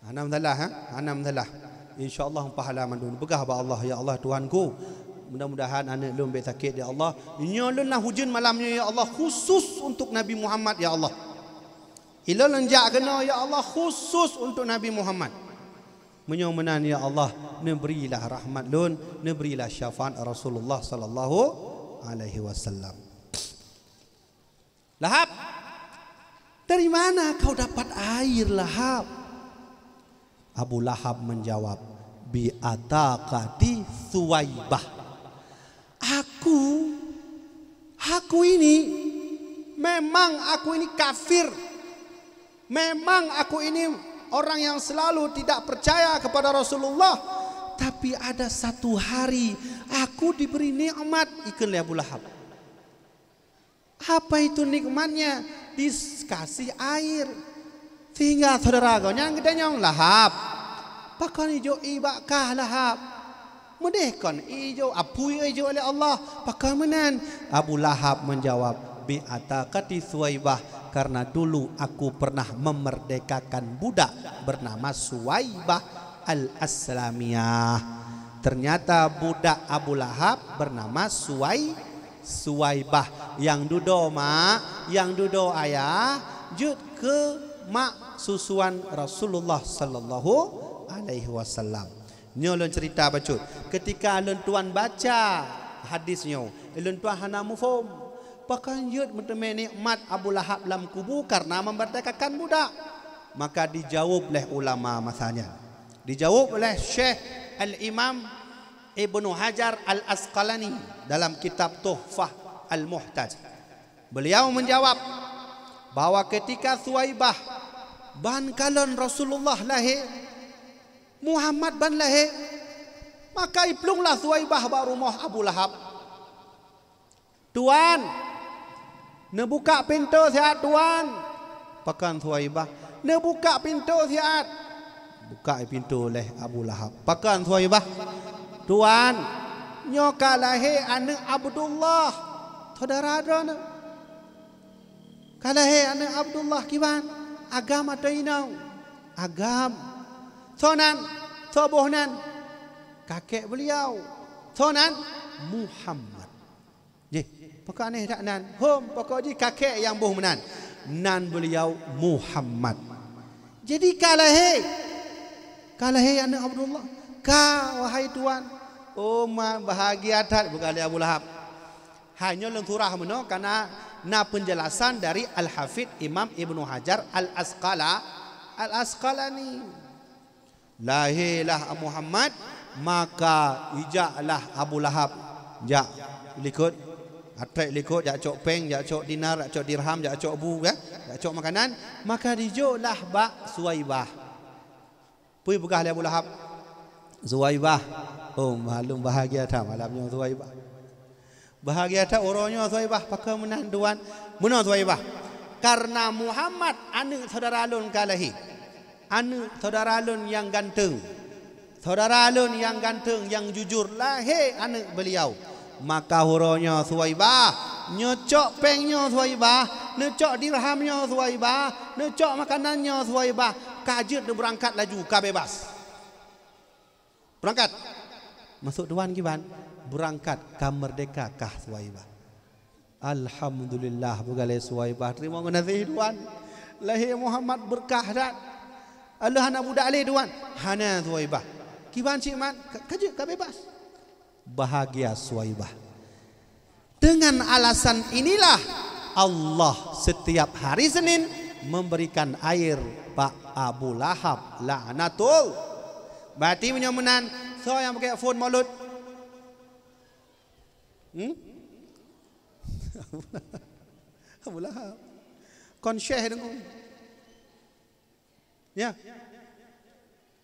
Hana masalah, ha? Hana masalah. Insya Allah pahala mandum. Peugah bak Allah, "Ya Allah Tuhanku, mudah-mudahan aneuk lôn bék sakét ya Allah. Nyoe lôn na hujeuen malam nyoe ya Allah, khusus untuk Nabi Muhammad ya Allah. Ilôn lôn jak keunoe ya Allah, khusus untuk Nabi Muhammad." Meunyoe meunan, ya Allah, neuberilah rahmat lôn, neuberilah syafaat Rasulullah sallallahu alaihi wasallam. "Lahab, dari mana kau dapat air, Lahab?" Abu Lahab menjawab, "Bi ataqati Suwaibah." Aku, aku ini, memang aku ini kafir. Memang aku ini orang yang selalu tidak percaya kepada Rasulullah. Tapi ada satu hari aku diberi nikmat, ikheun lé Abu Lahab. Apa itu nikmatnya? Dikasih air. Sehingga saudara geuh nyan geutanyong, "Lahab, pakon ijok ié bak kah, Lahab? Meudeh kon ijok, apui ijok lé Allah, pakon meunan?" Abu Lahab menjawab, "Bi ataqati Suwaibah, karena dulu aku pernah memerdekakan budak bernama Suwaibah Al-Aslamiyah." Ternyata budak Abu Lahab bernama Suwai-, Suwaibah. Nyang dudoe mak, nyang dudoe ayah, jeuet keu mak susuan Rasulullah sallallahu alaihi wasallam. Nyoe lôn cerita bacut. Ketika lôn tuan baca hadis nyoe, lôn tuan hana muphom. Pakon jeuet meuteumé nikmat Abu Lahab lam kubu karena memerdekakan budak? Maka dijawab lé ulama masa nyan. Dijawab lé Syekh Al-Imam Ibnu Hajar Al-Asqalani dalam kitab Tuhfah Al-Muhtaj. Beliau menjawab bahwa ketika Suwaibah ban kalon Rasulullah lahé, Muhammad ban lahé, maka iplueng lah Suwaibah bak rumoh Abu Lahab. "Tuan, neubukak pintoe siat, Tuan!" Pakon Suwaibah, "Neubukak pintoe siat!" Bukak pintoe lé Abu Lahab. Pakon Suwaibah, "Tuan, nyoe ka lahé aneuëk Abdullah, syedara droeneuh." Ka lahé aneuëk Abdullah kiban, Agam atau inong? Agam. Soe nan? Soe boh nan? Kakek beliau. Soe nan? Muhammad. Jih, pakon aneh that nan? Hom, pokok jih kakek nyang boh meunan. Nan beliau Muhammad. Jadi ka lahé, ka lahé aneuëk Abdullah. Ka, wahai tuan. Oh, ma, bahagia that, bukan lé Abu Lahab. Hai nyoe lôn surah meunoe karena na penjelasan dari Al-Hafidh Imam Ibnu Hajar Al-Asqala-, Al-Asqalani. Lahé lah Muhammad, maka ijaklah Abu Lahab jak likot, atrek likot, jak cok péng, jak cok dinar, jak cok dirham, jak cok bu, ya, jak cok makanan, maka dijoklah bak Suwaibah. Peue peugah lé Abu Lahab? Suwaibah. Oh, malum bahagia that malam nyoe Suwaibah. Bahagia that uroe nyoe Suwaibah, pakon meunan tuan? Meunoe Suwaibah. Karena Muhammad aneuëk saudara lôn ka lahé. Aneuëk saudara lôn nyang ganteng. Saudara lôn nyang ganteng, nyang jujur, lahé aneuëk beliau. Maka uroe nyoe Suwaibah, neucok péng nyoe Suwaibah, neucok dirham nyoe Suwaibah, neucok makanan nyoe Suwaibah, ka jeuet neubeurangkat laju, ka bebas. Beurangkat. Maksud tuan kiban, beurangkat ka meurdeka kah Suwaibah. Alhamdulillah, peugah lé Suwaibah, teurimong geunaséh tuan. Lahé Muhammad beurkah that. Aleuh hana budak lé tuan. Hana Suwaibah. Kiban cit man, ka, ka jeuet ka bebas. Bahagia Suwaibah. Dengan alasan inilah Allah setiap hari Senin memberikan air bak Abu Lahab laknatul. Berarti meunyoe meunan, soe nyang pakai phon Maulud? Hmm? Abu Lahab. Kon syekh deungoe. Ya.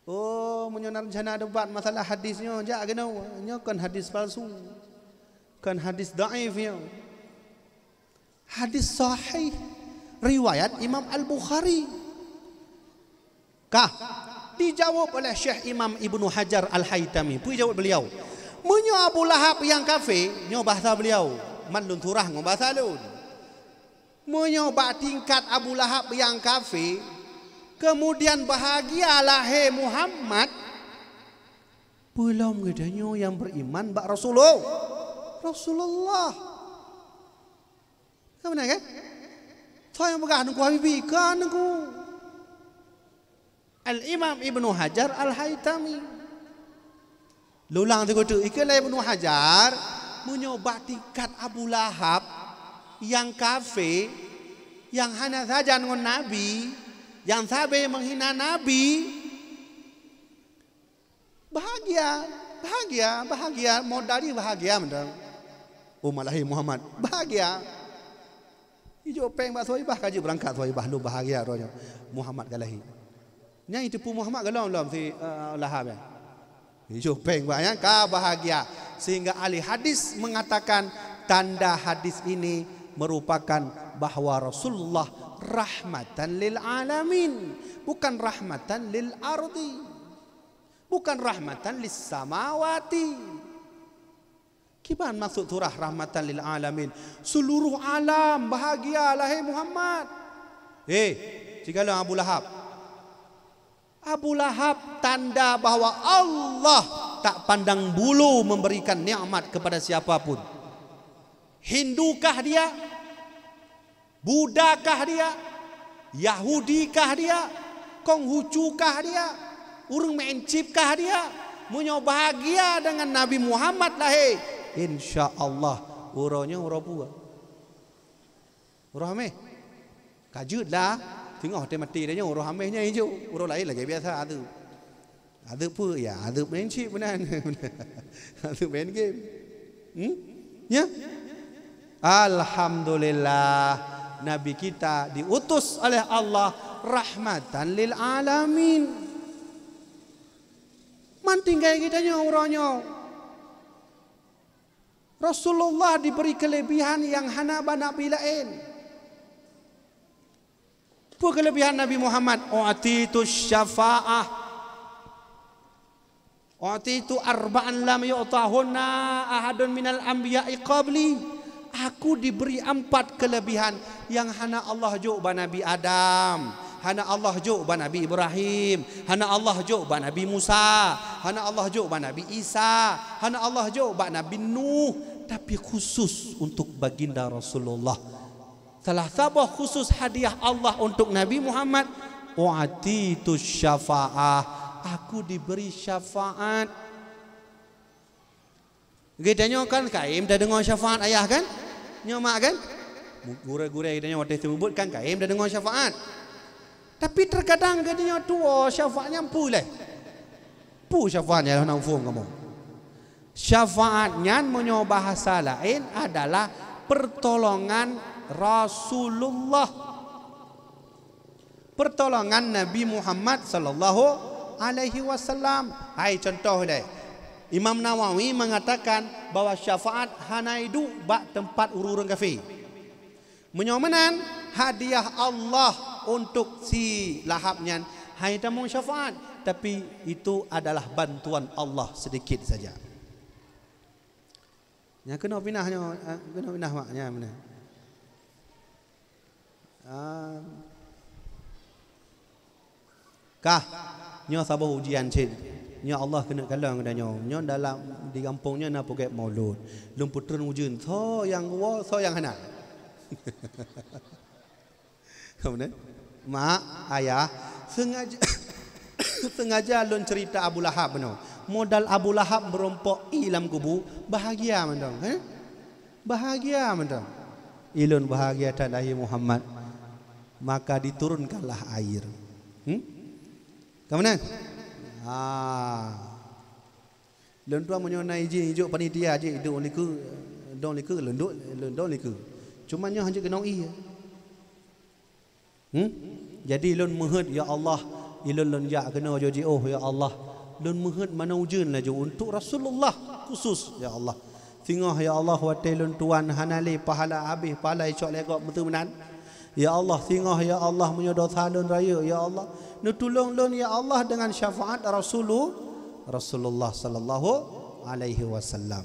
Oh, meunyoe na rencana debat masalah hadis nyoe, jak keunoe. Nyoe kon hadis palsu. Kon hadis dhaif nyoe. Hadis sahih riwayat Imam Al-Bukhari. Kah, dijaweueb oleh Syekh Imam Ibnu Hajar Al-Haitami. Peue jaweueb beliau? Meunyoe Abu Lahab nyang kafé, nyoe bahasa beliau, man lôn surah ngon bahasa lôn. Meunyoe bak tingkat Abu Lahab nyang kafé, kemudian bahagia lahé Muhammad, peulom geutanyoe nyang beriman bak Rasulullah. Rasulullah. Ka beuna kan? Soe nyang peugah Teungku Habibi? Ka Teungku. Al-Imam Ibnu Hajar Al-Haitami. Lôn ulang sigoe teuk, ikheun lé Ibnu Hajar, meunyoe bak tingkat Abu Lahab nyang kafé, nyang hana sajan ngon Nabi, nyang sabe meuhina Nabi, bahagia, bahagia, bahagia, modal jih bahagia mantong. Oh, ma lahé Muhammad, bahagia. Ijok péng bak Suwaibah, ka jeuet beurangkat Suwaibah, lôn bahagia droeneuh Muhammad ka lahé. Nyan jiteupeue Muhammad gohlom lom si, eh, Lahab nyan. Ijok péng bak nyan ka bahagia. Sehingga ahli hadis mengatakan tanda hadis ini merupakan bahwa Rasulullah rahmatan lil alamin, bukan rahmatan lil ardi, bukan rahmatan lis samawati. Kiban maksud surah rahmatan lil alamin? Seluruh alam bahagia lahé Muhammad. Eh, sigohlom Abu Lahab. Abu Lahab tanda bahwa Allah tak pandang bulu memberikan nikmat kepada siapa pun. Hindukah dia? Budakah dia? Yahudikah dia? Konghucukah dia? Ureuëng meu'en cipkah dia? Meunyoe bahagia deungon Nabi Muhammad lahé, insya Allah uroe nyoe uroe peue? Uroe Hameh. Ka jeuet lah, teungoh watée maté tanyoe uroe Hameh nyan ijok, uroe laén lagée biasa ateuh. Azeub peue? Ya, azeub main chip meunan. Azeub main game. Hmm? Ya? Alhamdulillah, Nabi kita diutus oleh Allah rahmatan lil alamin. Man tinggai geutanyoe uroe nyoe. Rasulullah diberi kelebihan yang hana bak nabi laén. Peue kelebihan Nabi Muhammad? U'titu syafa'ah. U'titu arba'an lam yu'tahunna ahadun minal anbiya'i qabli. Aku diberi empat kelebihan yang hana Allah jok bak Nabi Adam, hana Allah jok bak Nabi Ibrahim, hana Allah jok bak Nabi Musa, hana Allah jok bak Nabi Isa, hana Allah jok bak Nabi Nuh, tapi khusus untuk baginda Rasulullah. Salah saboh khusus hadiah Allah untuk Nabi Muhammad, "U'titu syafa'ah." Aku diberi syafaat. Geutanyoe kan kayém tadeungoe syafaat ayah kan? Nyoe mak kan? Gurée-gurée geutanyoe watée seumeubeuet kan kayém tadeungoe syafaat. Tapi terkadang geutanyoe tuwoe syafaat nyan peue lé? Peue syafaat nyan na muphom kamoe? Syafaat nyan meunyoe bahasa laén adalah pertolongan Rasulullah. Pertolongan Nabi Muhammad sallallahu alaihi wasallam. Hai contoh lé, Imam Nawawi mengatakan bahwa syafaat hana iduek bak teumpat ureuëng kafé. Meunyoe meunan, hadiah Allah untuk si Lahab nyan hai tamong syafaat, tapi itu adalah bantuan Allah sedikit saja. Nyang keunoe pinah nyoe, eh, keunoe pinah mak nyan meunan. Ah. Kah, nyoe saboh ujian cit. Nyoe Allah keuneuk kalon geutanyoe. Nyoe dalam di gampông nyoe na peuget maulud. Lôn peutreun ujeuen, soe nyang geuwoe, soe nyang hana. Ka meunan? Mak, ayah, sengaja, sengaja lôn cerita Abu Lahab bunoe. Modal Abu Lahab meurumpok ie lam kubu, bahagia mantong, eh? Bahagia mantong. Ilôn bahagia that lahé Muhammad, maka diturunkanlah air. Hmm? Ka meunan? Ah. Lôn tuan meunyoe na izin ijok panitia jih idong likeu, dong likeu, lôn dok, lôn dong likeu. Cuma nyoe hanjeuet keunong ie. Hmm? Jadi lôn meuheuet, ya Allah, ilôn lôn jak keunoe jiôh, ya Allah. Lôn meuheuet manoe ujeuen laju untuk Rasulullah khusus, ya Allah. Singoh, ya Allah, watée lôn tuan hana lé pahala, habéh pahala icok lé gob meuteumeunan. Ya Allah, singoh, ya Allah, meunyoe dosa lôn rayeuk, ya Allah, neutulông lôn, ya Allah, dengan syafaat Rasulu-, Rasulullah sallallahu alaihi wasallam.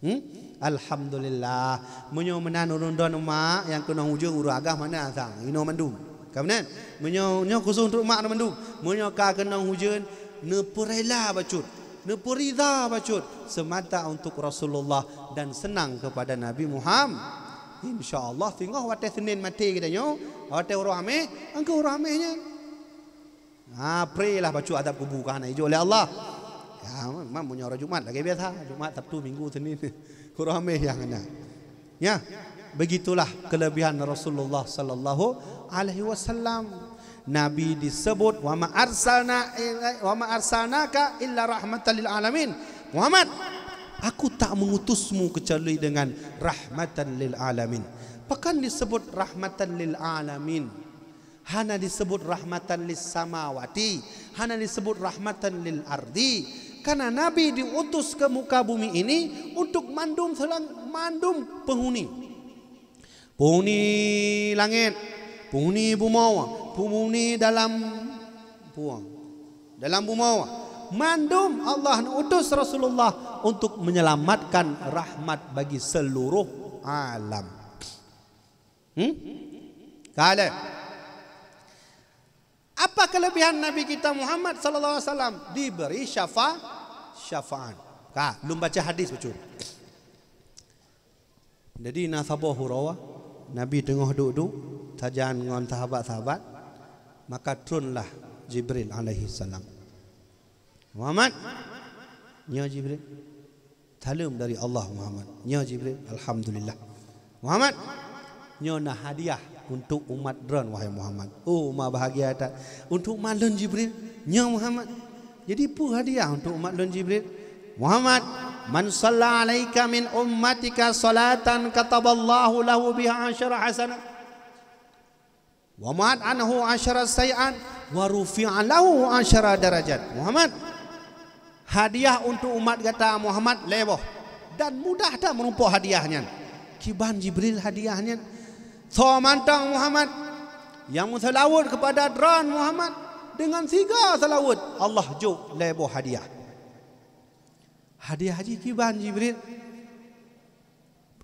Hmm? Alhamdulillah. Meunyoe meunan ureuëng droeneuh mak nyang keunong ujeuen, ureuëng agam hana sang, inoe mandum. Ka meunan? Meunyoe nyoe khusos untuk mak mandum. Meunyoe ka keunong ujeuen, neupeurela bacut, neupeurida bacut semata untuk Rasulullah dan senang kepada Nabi Muhammad. Insya Allah singoh watée Senin maté geutanyoe, watée uroe Hameh, engkau uroe Hameh nyan. Ha, pré lah bacut azab kubu ka hana ijok lé Allah. Ya, memang meunyoe hari Jumat lagée biasa, Jumat, Sabtu, Minggu, Senin. Uroe Hameh nyang hana. Ya, begitulah kelebihan Rasulullah sallallahu alaihi wasallam. Nabi disebut, "Wa ma arsalna ila-, wa ma arsalnaka illa rahmatan lil alamin." Muhammad, aku tak mengutusmu kecuali dengan rahmatan lil alamin. Bahkan disebut rahmatan lil alamin. Hana disebut rahmatan lis samawati, hana disebut rahmatan lil ardi. Karena Nabi diutus ke muka bumi ini untuk mandum selang-, mandum penghuni. Penghuni langét, penghuni bumoe, penghuni dalam puang, dalam bumoe. Mandum Allah utus Rasulullah untuk menyelamatkan rahmat bagi seluruh alam. Hmm? Ka lheueh. Apa kelebihan Nabi kita Muhammad sallallahu alaihi wasallam? Diberi syafa-, syafaat. Ka, lôn baca hadis bacut. Jadi na saboh uroe, Nabi teungoh duek-duek sajan ngon sahabat-sahabat, maka turunlah Jibril alaihi salam. "Muhammad," "Nyo Jibril." "Saleuem dari Allah, Muhammad." "Nyo Jibril." "Alhamdulillah." "Muhammad, nyoe na hadiah untuk umat droen, wahai Muhammad." Oh, ma bahagia that. "Untuk umat lôn, Jibril?" "Nyo, Muhammad." "Jadi peue hadiah untuk umat lôn, Jibril?" "Muhammad, man shalla alaika min ummatika salatan kataballahu lahu biha asyara hasanat." "Wa muhat anhu asyara sayyi'at, wa rufi'a lahu asyara darajat." Muhammad, hadiah untuk umat gata Muhammad lhèe boh, dan mudah that meurumpok hadiah nyan. Kiban Jibril hadiah nyan? Soe mantong Muhammad, nyang meuseulaweuet keupada droen Muhammad, deungon sigoe seulaweuet Allah jok lhèe boh hadiah. Hadiah jih kiban Jibril?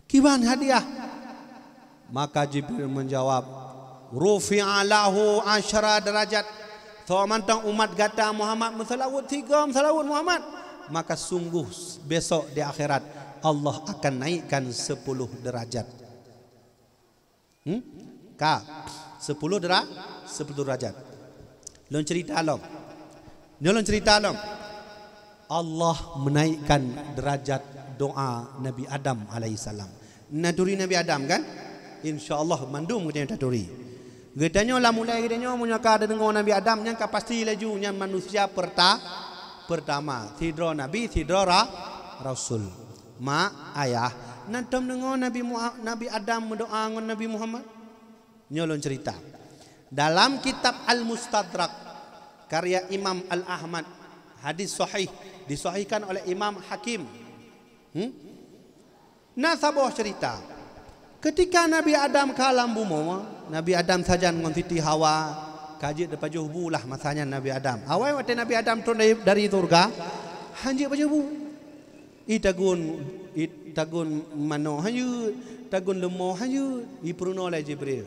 Kiban hadiah?" Maka Jibril menjawab, "Rufi'a lahu asyra darajat." Soe mantong umat gata Muhammad meuseulaweuet sigoe meuseulaweuet Muhammad, maka sungguh besok di akhirat Allah akan naikkan sepuluh derajat. Hmm? Ka. Sepuluh dera-, sepuluh derajat. Lôn cerita lom. Nyoe lôn cerita lom. Allah menaikkan derajat doa Nabi Adam alaihissalam. Neuturi Nabi Adam kan? Insya Allah mandum geutanyoe taturi. Geutanyoe lam ulée geutanyoe meunyoe ka deungoe Nabi Adam nyan ka pasti laju nyan manusia perta-, pertama. Sidroe nabi, sidroe ra-, rasul. Mak, ayah, na tom deungoe Nabi Muha-, Nabi Adam meudoa ngon Nabi Muhammad? Nyoe lôn cerita. Dalam kitab Al-Mustadrak karya Imam Al-Ahmad, hadis sahih, disahihkan oleh Imam Hakim. Hmm? Na saboh cerita. Ketika Nabi Adam ka lam bumoe, Nabi Adam sajan ngon Siti Hawa, ka jeuet teupajoh bu lah masa nyan Nabi Adam. Awai watée Nabi Adam trok dari, dari surga, han jeuet pajoh bu. I tagun, i tagun manoe han jeuet, tagun leumo han jeuet, i peurunoe lé Jibril.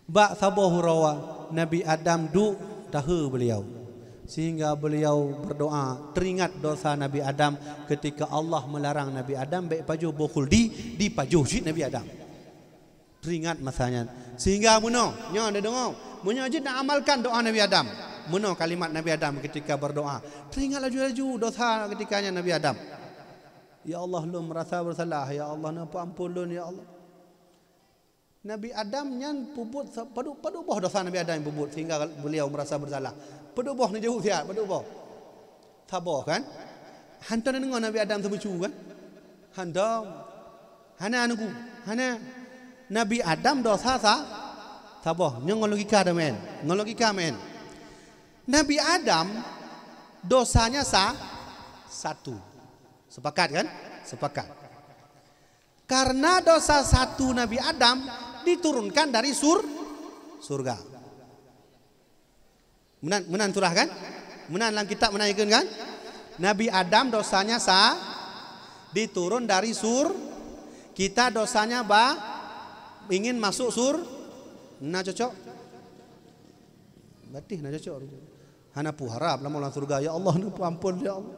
Bak saboh uroe Nabi Adam duek tahe beuliau, sehingga beuliau berdoa teuringat dosa Nabi Adam ketika Allah meularang Nabi Adam bék pajoh boh khuldi, dipajoh cit Nabi Adam. Teuringat masa nyan. Sehingga meunoe, nyoe neudeungoe, meunyoe jeuet neuamalkan doa Nabi Adam. Meunoe kalimat Nabi Adam ketika berdoa. Teuringat laju-laju dosa ketika nyan Nabi Adam. "Ya Allah, lôn merasa bersalah. Ya Allah, neupeuampon lôn, ya Allah." Nabi Adam nyan peubuet sa-, padub, padub boh dosa Nabi Adam peubuet sehingga beliau merasa bersalah. Padub boh neujaweueb siat, padub boh. Saboh kan? Hantom neudeungoe Nabi Adam seumeucu kan? Hantom. Hana nunggu. Hana. Nabi Adam dosa sa-, saboh. Nyoe ngon logika dah main. Ngon logika main. Nabi Adam dosanya sa-, satu. Sepakat kan? Sepakat. Karena dosa satu Nabi Adam diturunkan dari sur-, surga. Meunan, meunan surah kan? Meunan lam kitab meunan ikun kan? Nabi Adam dosanya sa-, diturun dari sur-, kita dosanya ba-, ingin masuk sur-, na cocok? Batis na cocok. Hana pu harab lam, lam surga. Ya Allah, neupeuampon, ya Allah.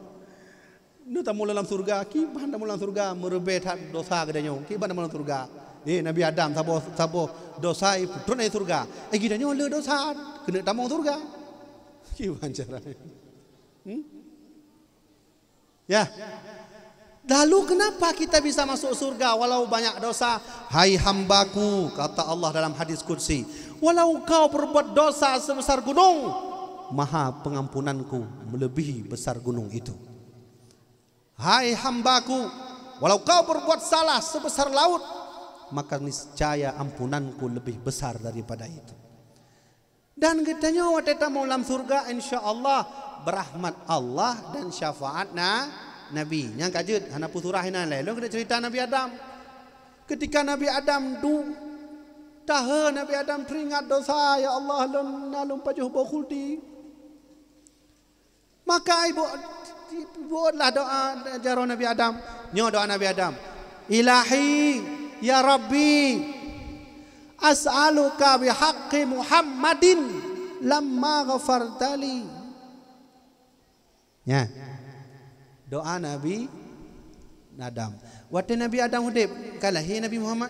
Neutamong lam surga, kiban tamong lam surga, meureubeh that dosa geutanyoe, kiban tamong lam surga. Eh, Nabi Adam, saboh, saboh dosa, eh, putron dari surga. Eh, geutanyoe le dosa, keuneuk tamong surga. Kiban cara. Hmm? Ya. Lalu kenapa kita bisa masuk surga walau banyak dosa? "Hai hambaku," kata Allah dalam hadis qudsi, "walau kau berbuat dosa sebesar gunung, maha pengampunanku melebihi besar gunung itu." Hai hambaku, walau kau berbuat salah sebesar laut, maka niscaya ampunanku lebih besar daripada itu. Dan geutanyoe watée tamong lam surga, insya Allah, berahmat Allah dan syafaat na-, Nabi. Nyang ka jeuet, hana peue surah inan lé. Lôn keuneuk cerita Nabi Adam. Ketika Nabi Adam du-, tahe Nabi Adam teuringat dosa, "Ya Allah, lôn na lôn pajoh boh khuldi." Maka ibu-, ibuatlah doa jaroe Nabi Adam. Nyoe doa Nabi Adam. "Ilahi, ya Rabbi, as'aluka bihaqqi Muhammadin lamma ghafartali." Nya. Doa Nabi Adam. Watée Nabi Adam udeb, ka lahé Nabi Muhammad?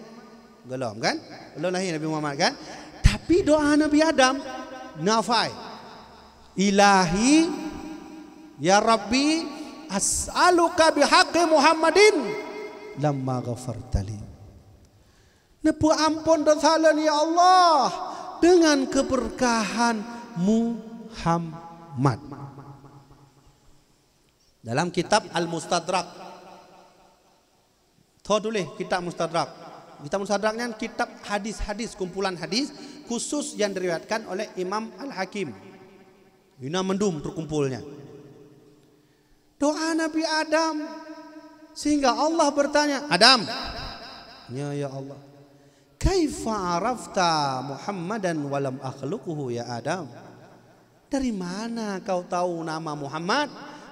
Gohlom kan? Gohlom lahé Nabi Muhammad kan? Tapi doa Nabi Adam, nafai. "Ilahi, ya Rabbi, as'aluka bihaqqi Muhammadin lamma ghafartali." Neupeuampon dosa lôn, ya Allah, dengan keberkahan Muhammad. Dalam kitab Al-Mustadrak, tho tuléh kitab Mustadrak. Kitab Mustadrak nyan kitab hadis-hadis, kumpulan hadis khusus yang diriwayatkan oleh Imam Al-Hakim. Ina mandum teukumpul nyan. Doa Nabi Adam, sehingga Allah bertanya, "Adam." "Ya, ya Allah." "Kaifa arafta Muhammadan wa lam akhluquhu, ya Adam?" "Dari mana kau tahu nama Muhammad?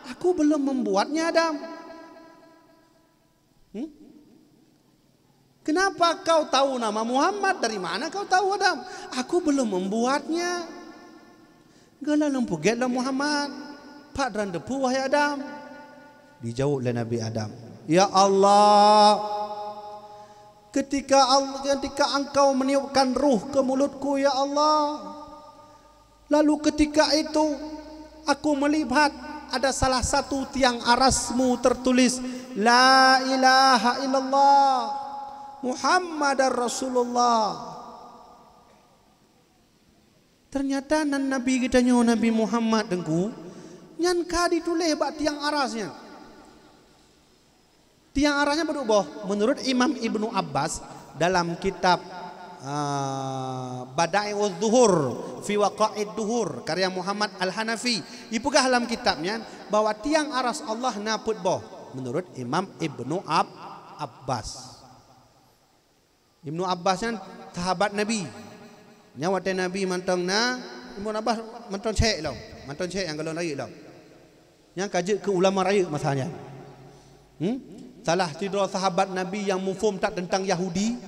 Aku belum membuatnya, Adam." Hmm? Kenapa kau tahu nama Muhammad? Dari mana kau tahu, Adam? Aku belum membuatnya. Geula lôn peugét lom Muhammad, pat droen teupeu, wahai Adam? Dijaweueb lé Nabi Adam, "Ya Allah, ketika Al-, ketika Engkau meniupkan ruh ke mulutku, ya Allah, lalu ketika itu aku melihat ada salah satu tiang arasmu tertulis, 'La ilaha illallah, Muhammadar Rasulullah.'" Ternyata nan Nabi geutanyoe, Nabi Muhammad, Teungku, nyan ka dituléh bak tiang aras nyan. Tiang aras nyan padub boh? Menurut Imam Ibnu Abbas, dalam kitab, ah, Bada'i'uz Zuhur fi Waqa'id Duhur, karya Muhammad Al-Hanafi, ipeugah lam kitab nyan bahwa tiang aras Allah na peuet boh, menurut Imam Ibnu Ab-, Abbas. Ibnu Abbas nyan sahabat Nabi. Nyan watée Nabi mantong na, Ibnu Abbas mantong cék lom, mantong cék nyang golom rayeuk lom. Nyan ka jeuet keu ulama rayeuk masa nyan. Hmm? Salah sidroe sahabat Nabi nyang muphom that teuntang Yahudi,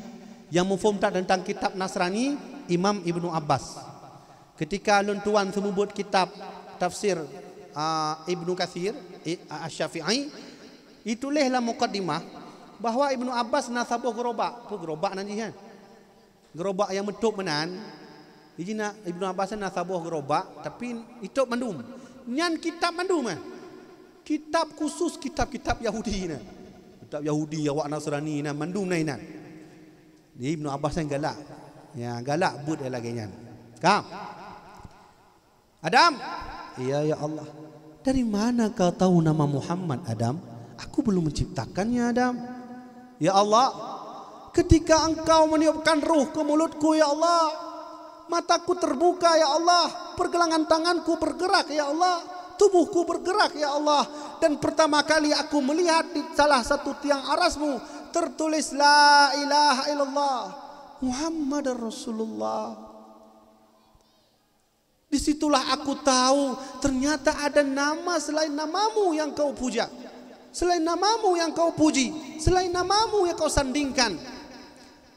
nyang muphom that teuntang kitab Nasrani, Imam Ibnu Abbas. Ketika lôn tuan seumeubeuet kitab tafsir, a, Ibnu Katsir, i, a, Asy-Syafi'i, ituléh lam mukaddimah bahwa Ibnu Abbas na saboh geurobak. Peue geurobak nan jih nyan? Geurobak nyang meutôb meunan. Jih na, Ibnu Abbas na saboh geurobak, tapi itôb mandum. Nyan kitab mandum, eh. Kitab khusus, kitab-kitab Yahudi na. Kitab Yahudi, awak Nasrani na, mandum na inan. Jadi Ibnu Abbas nyan galak. Ya, galak buet lagée nyan. Ka? "Adam!" "Iya, ya Allah." "Dari mana kau tahu nama Muhammad, Adam? Aku belum menciptakannya, Adam." "Ya Allah, ketika Engkau meniupkan ruh ke mulutku, ya Allah, mataku terbuka, ya Allah, pergelangan tanganku bergerak, ya Allah, tubuhku bergerak, ya Allah, dan pertama kali aku melihat di salah satu tiang arasmu tertulis, 'La ilaha illallah, Muhammadar Rasulullah.'" Di situlah aku tahu, ternyata ada nama selain namamu yang kau puja, selain namamu yang kau puji, selain namamu yang kau sandingkan.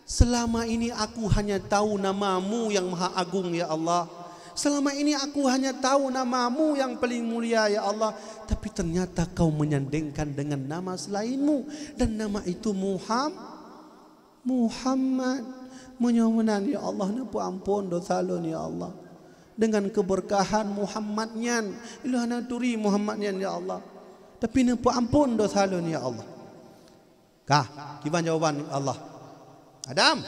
Selama ini aku hanya tahu namamu yang maha agung, ya Allah. Selama ini aku hanya tahu namamu yang paling mulia, ya Allah. Tapi ternyata kau menyandingkan dengan nama selainmu. Dan nama itu Muham-, Muhammad. Meunyoe meunan, ya Allah, neupeuamphon desya lôn, ya Allah. Dengan keubeurkahan Muhammad nyan, ilôn hana turi Muhammad nyan, ya Allah. Tapi neupeuamphon desya lôn, ya Allah. Kah, kiban jawaban Allah. "Adam,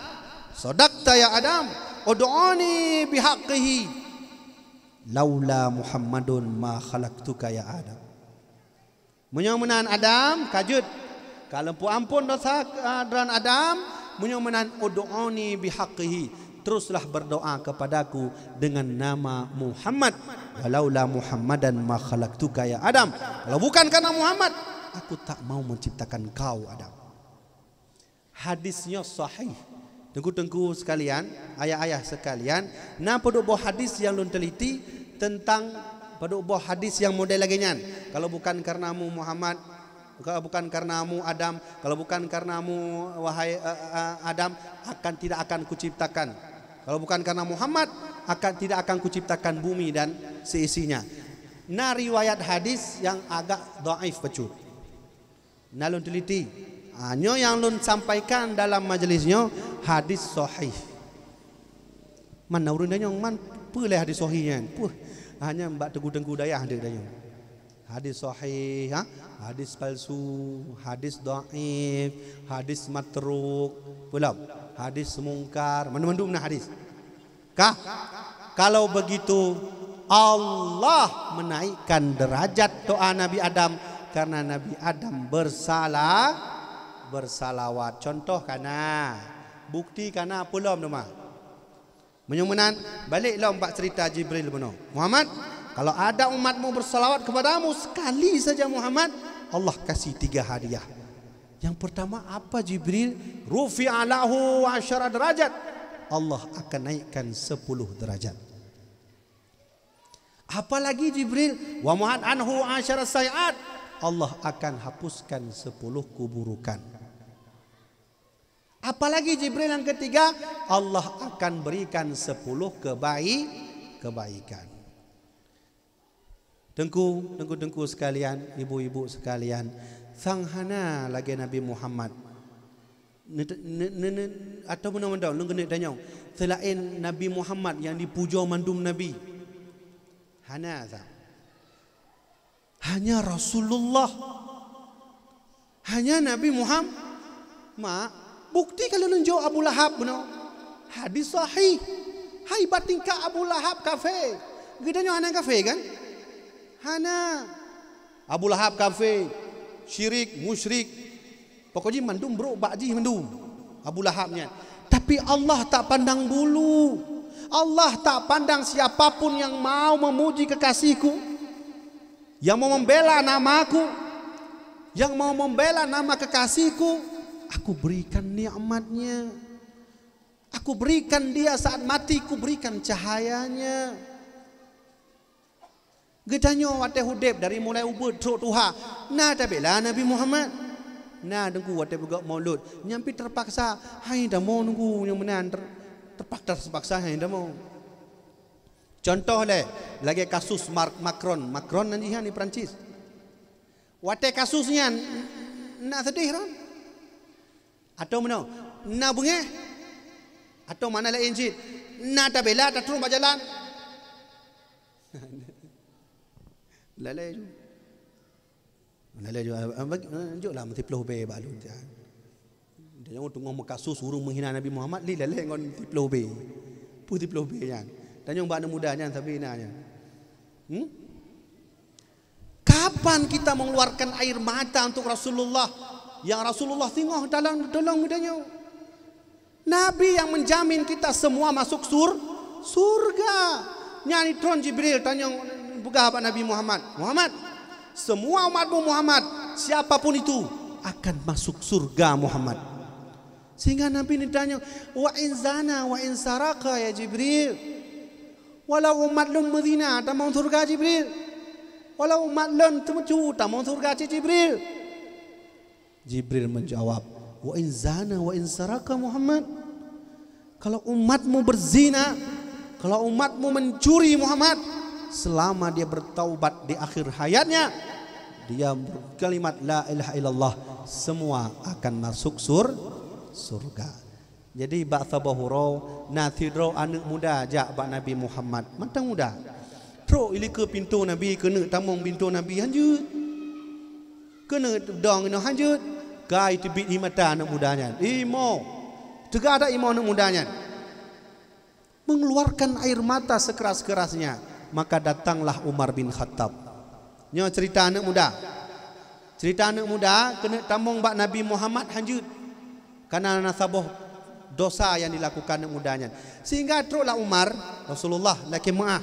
sadaqta ya Adam, ud'uni bihaqqihi. Laula Muhammadun ma khalaqtuka ya Adam." Meunyoe meunan Adam, ka jeuet. Ka lôn peuamphon desya, ah, droen Adam, meunyoe meunan ud'uni bihaqqihi, teruslah berdoa kepadaku dengan nama Muhammad. Walaula Muhammadan ma khalaqtuka ya Adam. Kalau bukan karena Muhammad, aku tak mau menciptakan kau, Adam. Hadis nyoe sahih. Teungku-teungku sekalian, ayah-ayah sekalian, na padub boh hadis nyang lôn teliti teuntang padub boh hadis nyang model lagée nyan. Kalau bukan karenamu Muhammad, kalau bukan karenamu Adam, kalau bukan karenamu wahai, eh, eh, Adam, akan tidak akan kuciptakan. Kalau bukan karena Muhammad, akan tidak akan kuciptakan bumi dan seisinya. Na riwayat hadis nyang agak dhaif bacut. Na lôn teliti. Ha, nyoe nyang lôn sampaikan dalam majlis nyoe hadis sahih. Man na ureuëng tanyong, man peue lé hadis sahih nyan? Puh, hanya bak teungku-teungku dayah deuek tanyong. Hadis sahih, ha? Hadis palsu, hadis dhaif, hadis matruk, peue lom? Hadis mungkar, mandum-mandum na hadis. Kah? Kalau begitu, Allah menaikkan derajat doa Nabi Adam karena Nabi Adam bersala-, bersalawat. Contoh ka na, bukti ka na, peue lom teuma. Meunyoe meunan, balek lom bak cerita Jibril bunoe. Muhammad, kalau ada umatmu bersalawat kepadamu sekali saja Muhammad, Allah kasih tiga hadiah. Yang pertama apa Jibril? Rufi'a lahu asyara derajat. Allah akan naikkan sepuluh derajat. Apalagi Jibril, wa muhat anhu asyara sayyi'at. Allah akan hapuskan sepuluh keburukan. Apalagi Jibril yang ketiga, Allah akan berikan sepuluh kebaik-, kebaikan. Teungku, teungku-teungku sekalian, ibu-ibu sekalian, sang hana lagée Nabi Muhammad. Ne-, ne-, ne-, ne-, atau meunoe mantong, lôn keuneuk tanyong, seulaén Nabi Muhammad nyang dipujoe mandum nabi? Hana sang. Hanya Rasulullah. Hanya Nabi Muhammad. Mak, bukti ka lôn jok Abu Lahab bunoe. Hadis sahih. Hai, bak tingkat Abu Lahab kafé. Geutanyoe hana kafé kan? Hana. Abu Lahab kafé, syirik, musyrik. Pokok jih mandum brok bak jih mandum. Abu Lahab nyan. Tapi Allah tak pandang bulu. Allah tak pandang siapapun yang mau memuji kekasihku. Yang mau membela namaku, yang mau membela nama kekasihku, aku berikan nikmatnya. Aku berikan dia saat mati, ku berikan cahayanya. Geutanyoe watée udeb dari mulai ubeut trok tuha, na tabela Nabi Muhammad. Na teungku watée beugok maulud, nyang pi terpaksa hai damoe nunggu nyang meunan ter-, terpaksa, terpaksa hai damoe. Contoh lé, lagée kasus Mar-, Macron. Macron nan jihnyan di Perancis. Watée kasus nyan, na seudeh ron? Atau meunoe, na beungéh? Atau mana laén cit? Na tabela tatrok bak jalan? Lalai ju. Lalai ju, ah, ah, bagi, ah, joklah meusiploh bé bak lôn, ya. Tanyoe teungoh meukasus ureuëng meuhina Nabi Muhammad, li lalai ngon siploh bé. Peue siploh bé nyan? Tanyoe bak aneuk muda nyan sabe na nyan. Hmm? Kapan kita mengeluarkan air mata untuk Rasulullah? Yang Rasulullah singoh dalam tolong geutanyoe. Nabi yang menjamin kita semua masuk sur-, surga. Nyan itron Jibril tanyong peugah bak Nabi Muhammad, "Muhammad, semua umatmu Muhammad, siapapun itu, akan masuk surga Muhammad." Sehingga Nabi ditanya, "Wa in zana wa in saraka ya Jibril? Walau umat lôn meuzina tamong surga Jibril? Walau umat lôn teumeucu tamong surga cit Jibril?" Jibril menjawab, "Wa in zana wa in saraka Muhammad." Kalau umatmu berzina, kalau umatmu mencuri Muhammad, selama dia bertaubat di akhir hayatnya, dia berkalimat la ilaha illallah, semua akan masuk sur-, surga. Jadi bak saboh uroe na sidroe aneuk muda jak bak Nabi Muhammad, mantong muda. Trok ilikeue pintoe Nabi, keuneuk tamong pintoe Nabi hanjeuet. Keuneuk dong inoe hanjeuet, kai teubiet ie mata aneuk muda nyan. Imo! Teuga that imo aneuk muda nyan. Mengeluarkan air mata sekeras-kerasnya, maka datanglah Umar bin Khattab. Nyoe cerita aneuk muda. Cerita aneuk muda keuneuk tamong bak Nabi Muhammad hanjeuet. Karena na saboh dosa yang dilakukan aneuk muda nyan. Sehingga troklah Umar, "Rasulullah, lakée meuáh.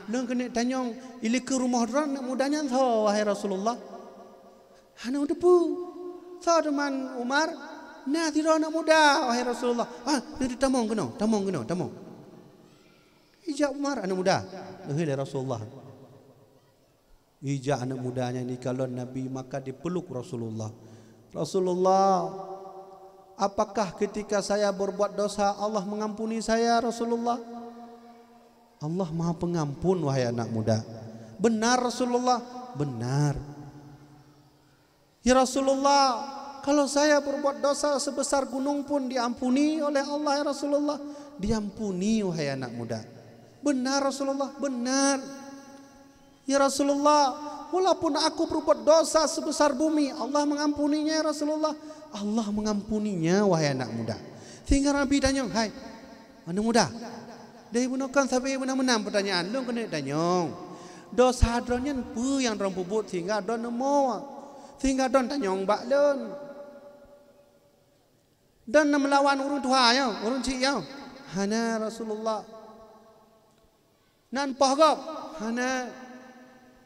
Lôn keuneuk tanyong, ilikeue rumoh droe aneuk muda nyan soe, wahai Rasulullah?" "Hana teupeue." "Soe teuma Umar?" "Na sidroe aneuk muda, wahai Rasulullah." "Ah, neutamong keunoe, tamong keunoe, tamong." Ijak Umar aneuk muda, lheueh lé Rasulullah. Ijak aneuk muda nyan dikalon Nabi, maka dipeluk Rasulullah. "Rasulullah, apakah ketika saya berbuat dosa, Allah mengampuni saya, Rasulullah?" "Allah Maha Pengampun, wahai anak muda." "Benar, Rasulullah?" "Benar." "Ya Rasulullah, kalau saya berbuat dosa sebesar gunung pun diampuni oleh Allah, ya Rasulullah?" "Diampuni, wahai anak muda." "Benar, Rasulullah?" "Benar." "Ya Rasulullah, walaupun aku berbuat dosa sebesar bumi, Allah mengampuninya, ya Rasulullah?" "Allah mengampuninya, wahai anak muda." Sehingga Nabi tanyong, "Hai aneuk muda, dari bunoe kon sabe meunan-meunan peutanyaan, lôn keuneuk tanyong. Dosa droeneuh nyan peue nyang droeneuh peubuet sehingga droeneuh neumoe? Sehingga droeneuh tanyong bak lôn? Droeneuh meulawan ureuëng tuha nyoe, ureuëng chik nyoe?" "Hana, Rasulullah." "Na poh gob?" "Hana."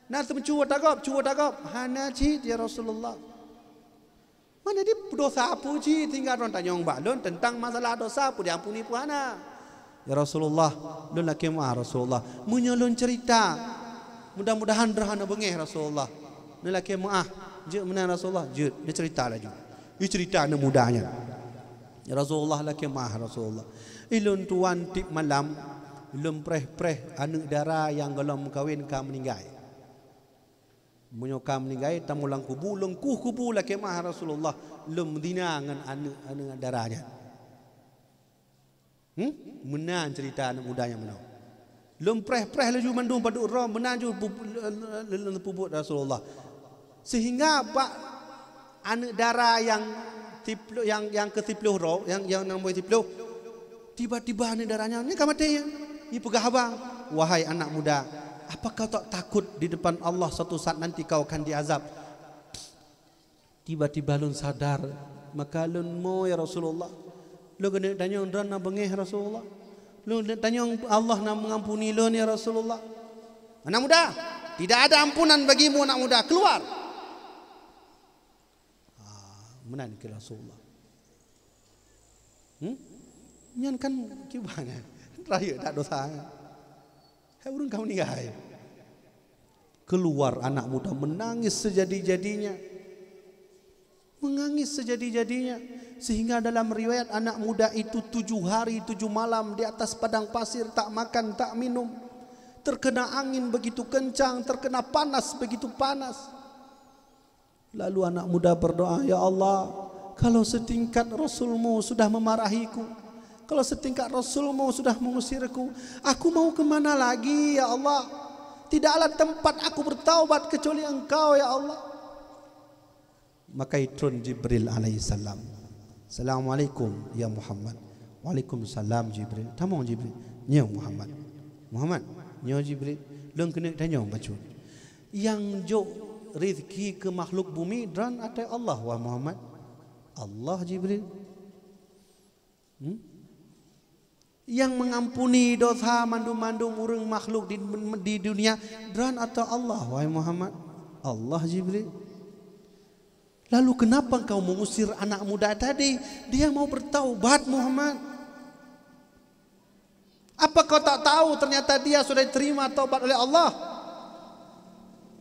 "Na teumeucue ata gob, cue ata gob?" "Hana cit, ya Rasulullah." "Mana di dosa peue cit sehingga droeneuh tanyong bak lôn teuntang masalah dosa peue diampuni peue hana?" "Ya Rasulullah, lôn lakée meuáh, Rasulullah. Meunyoe lôn cerita, mudah-mudahan droeneuh hana beungéh, Rasulullah. Lôn lakée meuáh." "Jeuet meunan, Rasulullah?" "Jeuet." Neucerita laju. Icerita aneuk muda nyan. Rasulullah lakée meu'ah Rasulullah. Ilôn tuan tieb malam, lôn preh-preh aneuëk dara nyang gohlom meukawen ka meuninggai. Meunyoe ka meuninggai, tamong lam kubu, lôn kueh kubu lakée meu'ah Rasulullah, lôn meuzina ngon aneuëk, aneuëk dara nyan. Hmm? Meunan ceurita aneuëk muda nyang meunoe. Lôn preh-preh laju mandum padub droe, meunan ju pu-, lôn peubuet Rasulullah. Sehingga bak aneuëk dara nyang siploh, nyang, nyang keusiploh droe, nyang, nyang nombor siploh, tiba-tiba aneuëk dara nyan, nyan ka maté nyan. Jipeugah haba, "Wahai anak muda, apakah kau tak takut di depan Allah suatu saat nanti kau akan diazab?" Tiba-tiba lôn sadar, maka lôn mo, "Ya Rasulullah, lôn keuneuk tanyong droe na beungéh, Rasulullah. Lôn keuneuk tanyong Allah na mengampuni lôn, ya Rasulullah." "Anak muda, tidak ada ampunan bagimu, anak muda. Keluar!" Ah, meunan kheun Rasulullah. Hmm? Nyan kan kiban, rayeuk that dosa. Hai ureuëng ka meuninggai. Keluar anak muda menangis sejadi-jadinya. Menangis sejadi-jadinya. Sehingga dalam riwayat anak muda itu tujuh hari, tujuh malam di atas padang pasir, tak makan, tak minum. Terkena angin begitu kencang, terkena panas begitu panas. Lalu anak muda berdoa, "Ya Allah, kalau setingkat Rasulmu sudah memarahiku, kalau setingkat Rasulmu sudah mengusirku, aku mau ke mana lagi, ya Allah? Tidaklah tempat aku bertaubat kecuali Engkau, ya Allah." Maka itron Jibril alaihissalam. "Assalamualaikum, ya Muhammad." "Waalaikumsalam, Jibril." "Tamong, Jibril." "Nyoe Muhammad." "Muhammad." "Nyoe Jibril." "Lôn keuneuk tanyong bacut. Nyang jok rezeki keu makhluk bumi droen ateueh Allah, wahai Muhammad?" "Allah, Jibril." Hmm? "Nyang mengampuni dosa mandum-mandum ureuëng makhluk di, di dunia droen ateueh Allah, wahai Muhammad?" "Allah, Jibril." "Lalu kenapa engkau mengusir anak muda tadi? Dia mau bertaubat, Muhammad. Apa kau tak tahu ternyata dia sudah diterima taubat oleh Allah?"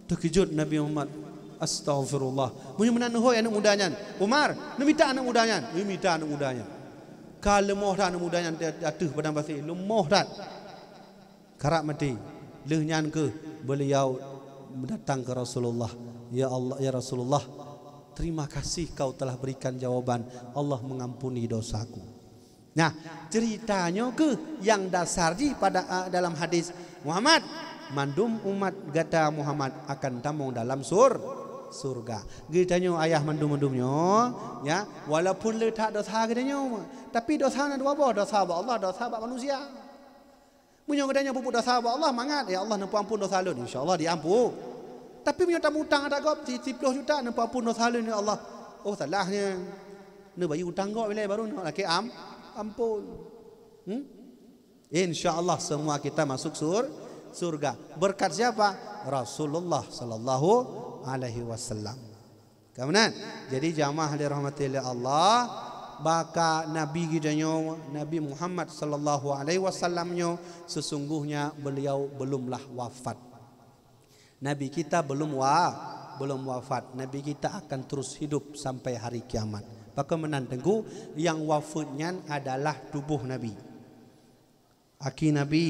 Teukeujot Nabi Muhammad, "Astaghfirullah. Meunyoe meunan hôi aneuëk muda nyan, Umar, neumita aneuëk muda nyan." Neumita aneuëk muda nyan. Ka leumoh that aneuëk muda nyan di ateueh padang pasir, leumoh that. Karab maté. Lheueh nyan kheueh beliau datang keu Rasulullah, "Ya Allah, ya Rasulullah, terima kasih kau telah berikan jawaban, Allah mengampuni dosaku." Nah, ceurita nyoe kheueh nyang dasar jih pada, a, dalam hadis, "Muhammad, mandum umat gata Muhammad akan tamong dalam sur-, surga." Geutanyoe ayah mandum-mandum nyoe, ya, walaupun le that dosa geutanyoe, tapi dosa na dua boh, dosa bak Allah, dosa bak manusia. Meunyoe geutanyoe peubuet dosa bak Allah, mangat, "Ya Allah, neupeuampon dosa lôn," insya Allah diampon. Tapi meunyoe tamutang ata gob si-, siploh juta, "Neupeuampon dosa lôn, ya Allah." Oh, salah nyan. Neubayeue utang gob ilée baru nyoe lakée am-, ampon. Hmm? Insya Allah semua kita masuk sur-, surga. Berkat siapa? Rasulullah sallallahu alaihi wasallam. Ka meunan? Jadi jamaah dirahmati lé Allah, baka Nabi geutanyoe, Nabi Muhammad sallallahu alaihi wasallam nyoe, sesungguhnya beliau belumlah wafat. Nabi kita belum wa-, belum wafat. Nabi kita akan terus hidup sampai hari kiamat. Pakon meunan Teungku, nyang wafeuet nyan adalah tuboh Nabi. Aki Nabi,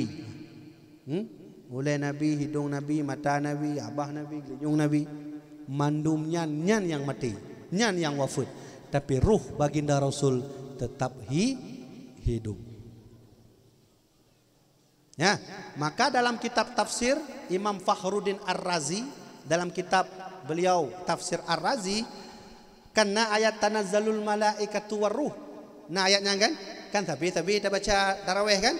hmm? Ulée Nabi, hidong Nabi, mata Nabi, abah Nabi, geulinyueng Nabi, mandum nyan, nyan nyang maté, nyan nyang wafeuet. Tapi roh Baginda Rasul tetap hi-, hidup. Ya, maka dalam kitab tafsir Imam Fakhruddin Ar-Razi, dalam kitab beliau Tafsir Ar-Razi, kan na ayat "Tanazzalul malaikatu war ruh". Na ayat nyan kan? Kan sabe-sabe tabaca taraweh kan?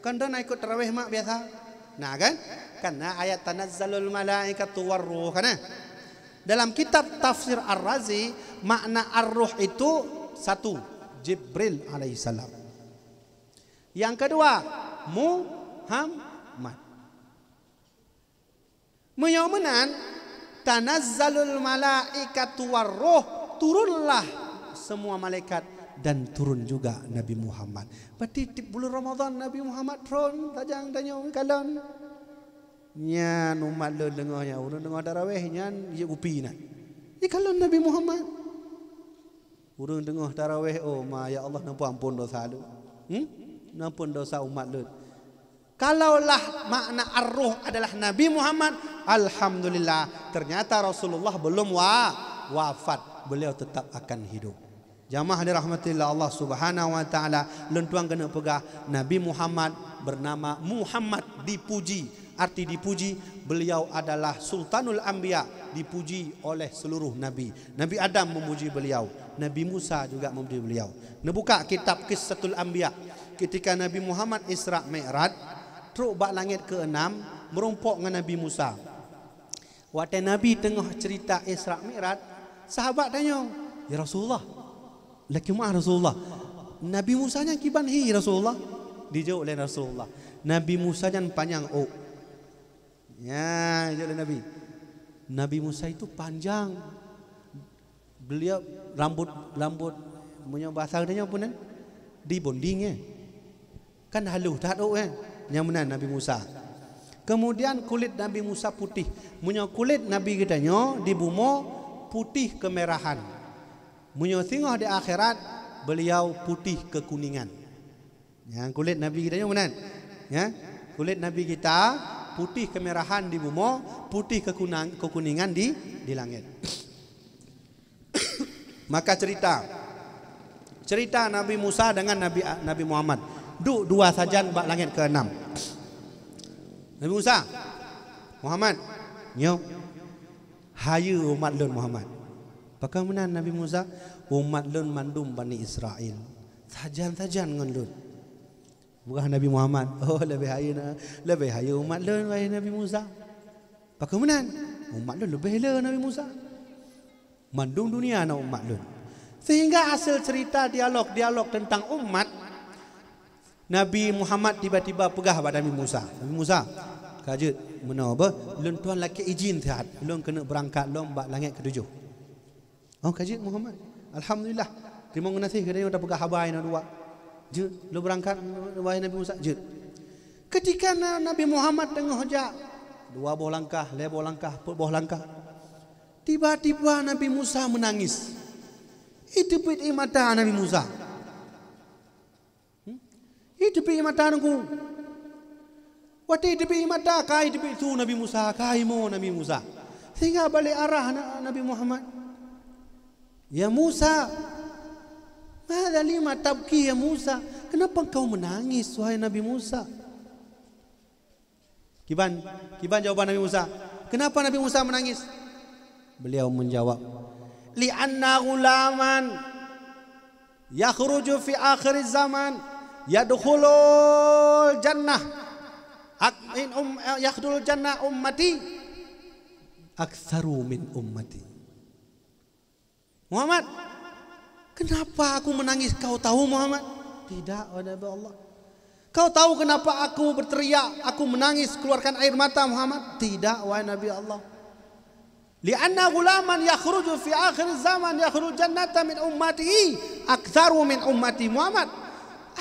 Kan droe na ikot taraweh mak biasa? Na kan? Kan na ayat "Tanazzalul malaikatu war ruh" kan, eh? Dalam kitab Tafsir Ar-Razi, makna ar-ruh itu satu, Jibril alaihissalam. Yang kedua, Muhammad. Meunyoe meunan, "Tanazzalul malaikatu war ruh", turunlah semua malaikat dan turun juga Nabi Muhammad. Berarti tieb buleuen Ramadhan Nabi Muhammad tron, tajang tanyoe kalon. Nyan umat lôn deungoe nyan, ureuëng deungoe taraweh nyan jeuet kupi na. Jikalon Nabi Muhammad. Ureuëng teungoh taraweh, "Oh ma, ya Allah, neupeuampon dosa lôn. Hmm? Neupeuampon dosa umat lôn." Kalaulah makna ar-ruh adalah Nabi Muhammad, alhamdulillah, ternyata Rasulullah belum wa-, wafat. Beliau tetap akan hidup. Jamaah dirahmatillah Allah Subhanahu wa Taala, lôn tuan keuneuk peugah, Nabi Muhammad bernama Muhammad dipuji. Arti dipuji, beliau adalah Sultanul Anbiya, dipuji oleh seluruh nabi. Nabi Adam memuji beliau, Nabi Musa juga memuji beliau. Neubuka kitab Qissatul Anbiya, ketika Nabi Muhammad Isra Mi'raj, trok bak langét keenam, meurumpok ngon Nabi Musa. Watée Nabi teungoh cerita Isra Mi'raj, sahabat tanyong, "Ya Rasulullah, lakée meu'ah Rasulullah, Nabi Musa nyan kiban hi Rasulullah?" Dijaweueb lé Rasulullah, "Nabi Musa nyan panyang ôk." Ya, dijaweueb lé Nabi. Nabi Musa itu panjang. Beliau rambut, rambut, meunyoe bahasa geutanyoe peue nan? Dibonding, eh. Kan halus that ôk, eh. Nyang meunan Nabi Musa. Kemudian kulit Nabi Musa putih. Meunyoe kulit Nabi geutanyoe di bumoe putih kemerahan. Meunyoe singoh di akhirat, beliau putih kekuningan. Nyang kulit Nabi geutanyoe meunan. Ya. Kulit Nabi kita putih kemerahan di bumoe, putih kekunang-, kekuningan di, di langét. Maka cerita, cerita Nabi Musa dengan Nabi, Nabi Muhammad. Duek dua sajan bak langét keenam. Nabi Musa, "Muhammad, nyoe, hayeue umat lôn Muhammad." Pakon meunan Nabi Musa, "Umat lôn mandum Bani Israel. Sajan-sajan ngon lôn." Peugah Nabi Muhammad, "Oh, leubeh hayeue na, leubeh hayeue umat lôn, wahai Nabi Musa." Pakon meunan, "Umat lôn leubeh le Nabi Musa. Mandum dunia na umat lôn." Sehingga hasil cerita dialog-dialog tentang umat, Nabi Muhammad tiba-tiba peugah bak Nabi Musa, "Nabi Musa, ka jeuet meunoe beh, lôn tuan lakée izin siat, lôn keuneuk beurangkat lom bak langét ketujoh." "Oh, ka jeuet Muhammad. Alhamdulillah. Teurimong geunaséh geutanyoe tapeugah haba nyang dua. Jeuet, lôn beurangkat, wahai Nabi Musa, jeuet." Ketika na-, Nabi Muhammad teungoh jak, dua boh langkah, lhée boh langkah, peuet boh langkah, tiba-tiba Nabi Musa meunangis. Iteubiet ie mata Nabi Musa. Hmm? Iteubiet ie mata Teungku. Watée iteubiet ie mata, ka iteubiet su Nabi Musa, ka imoe Nabi Musa. Sehingga balik arah na-, Nabi Muhammad. "Ya Musa, madza lima tabki ya Musa? Kenapa engkau menangis, wahai Nabi Musa?" Kiban, kiban jawaban Nabi Musa. Kenapa Nabi Musa menangis? Beliau menjawab, "Li'anna ghulaman yakhruju fi akhir zaman yadkhulul jannah. Ak-, in um, yadkhulul jannah ummati aktsaru min ummati." "Muhammad, kenapa aku menangis? Kau tahu, Muhammad?" "Tidak, wahai Nabi Allah." "Kau tahu kenapa aku berteriak, aku menangis, keluarkan air mata, Muhammad?" "Tidak, wahai Nabi Allah." "Li'anna ghulaman yakhruju fi akhir zaman yadkhulul jannata min ummatihi aktsaru min ummati, Muhammad.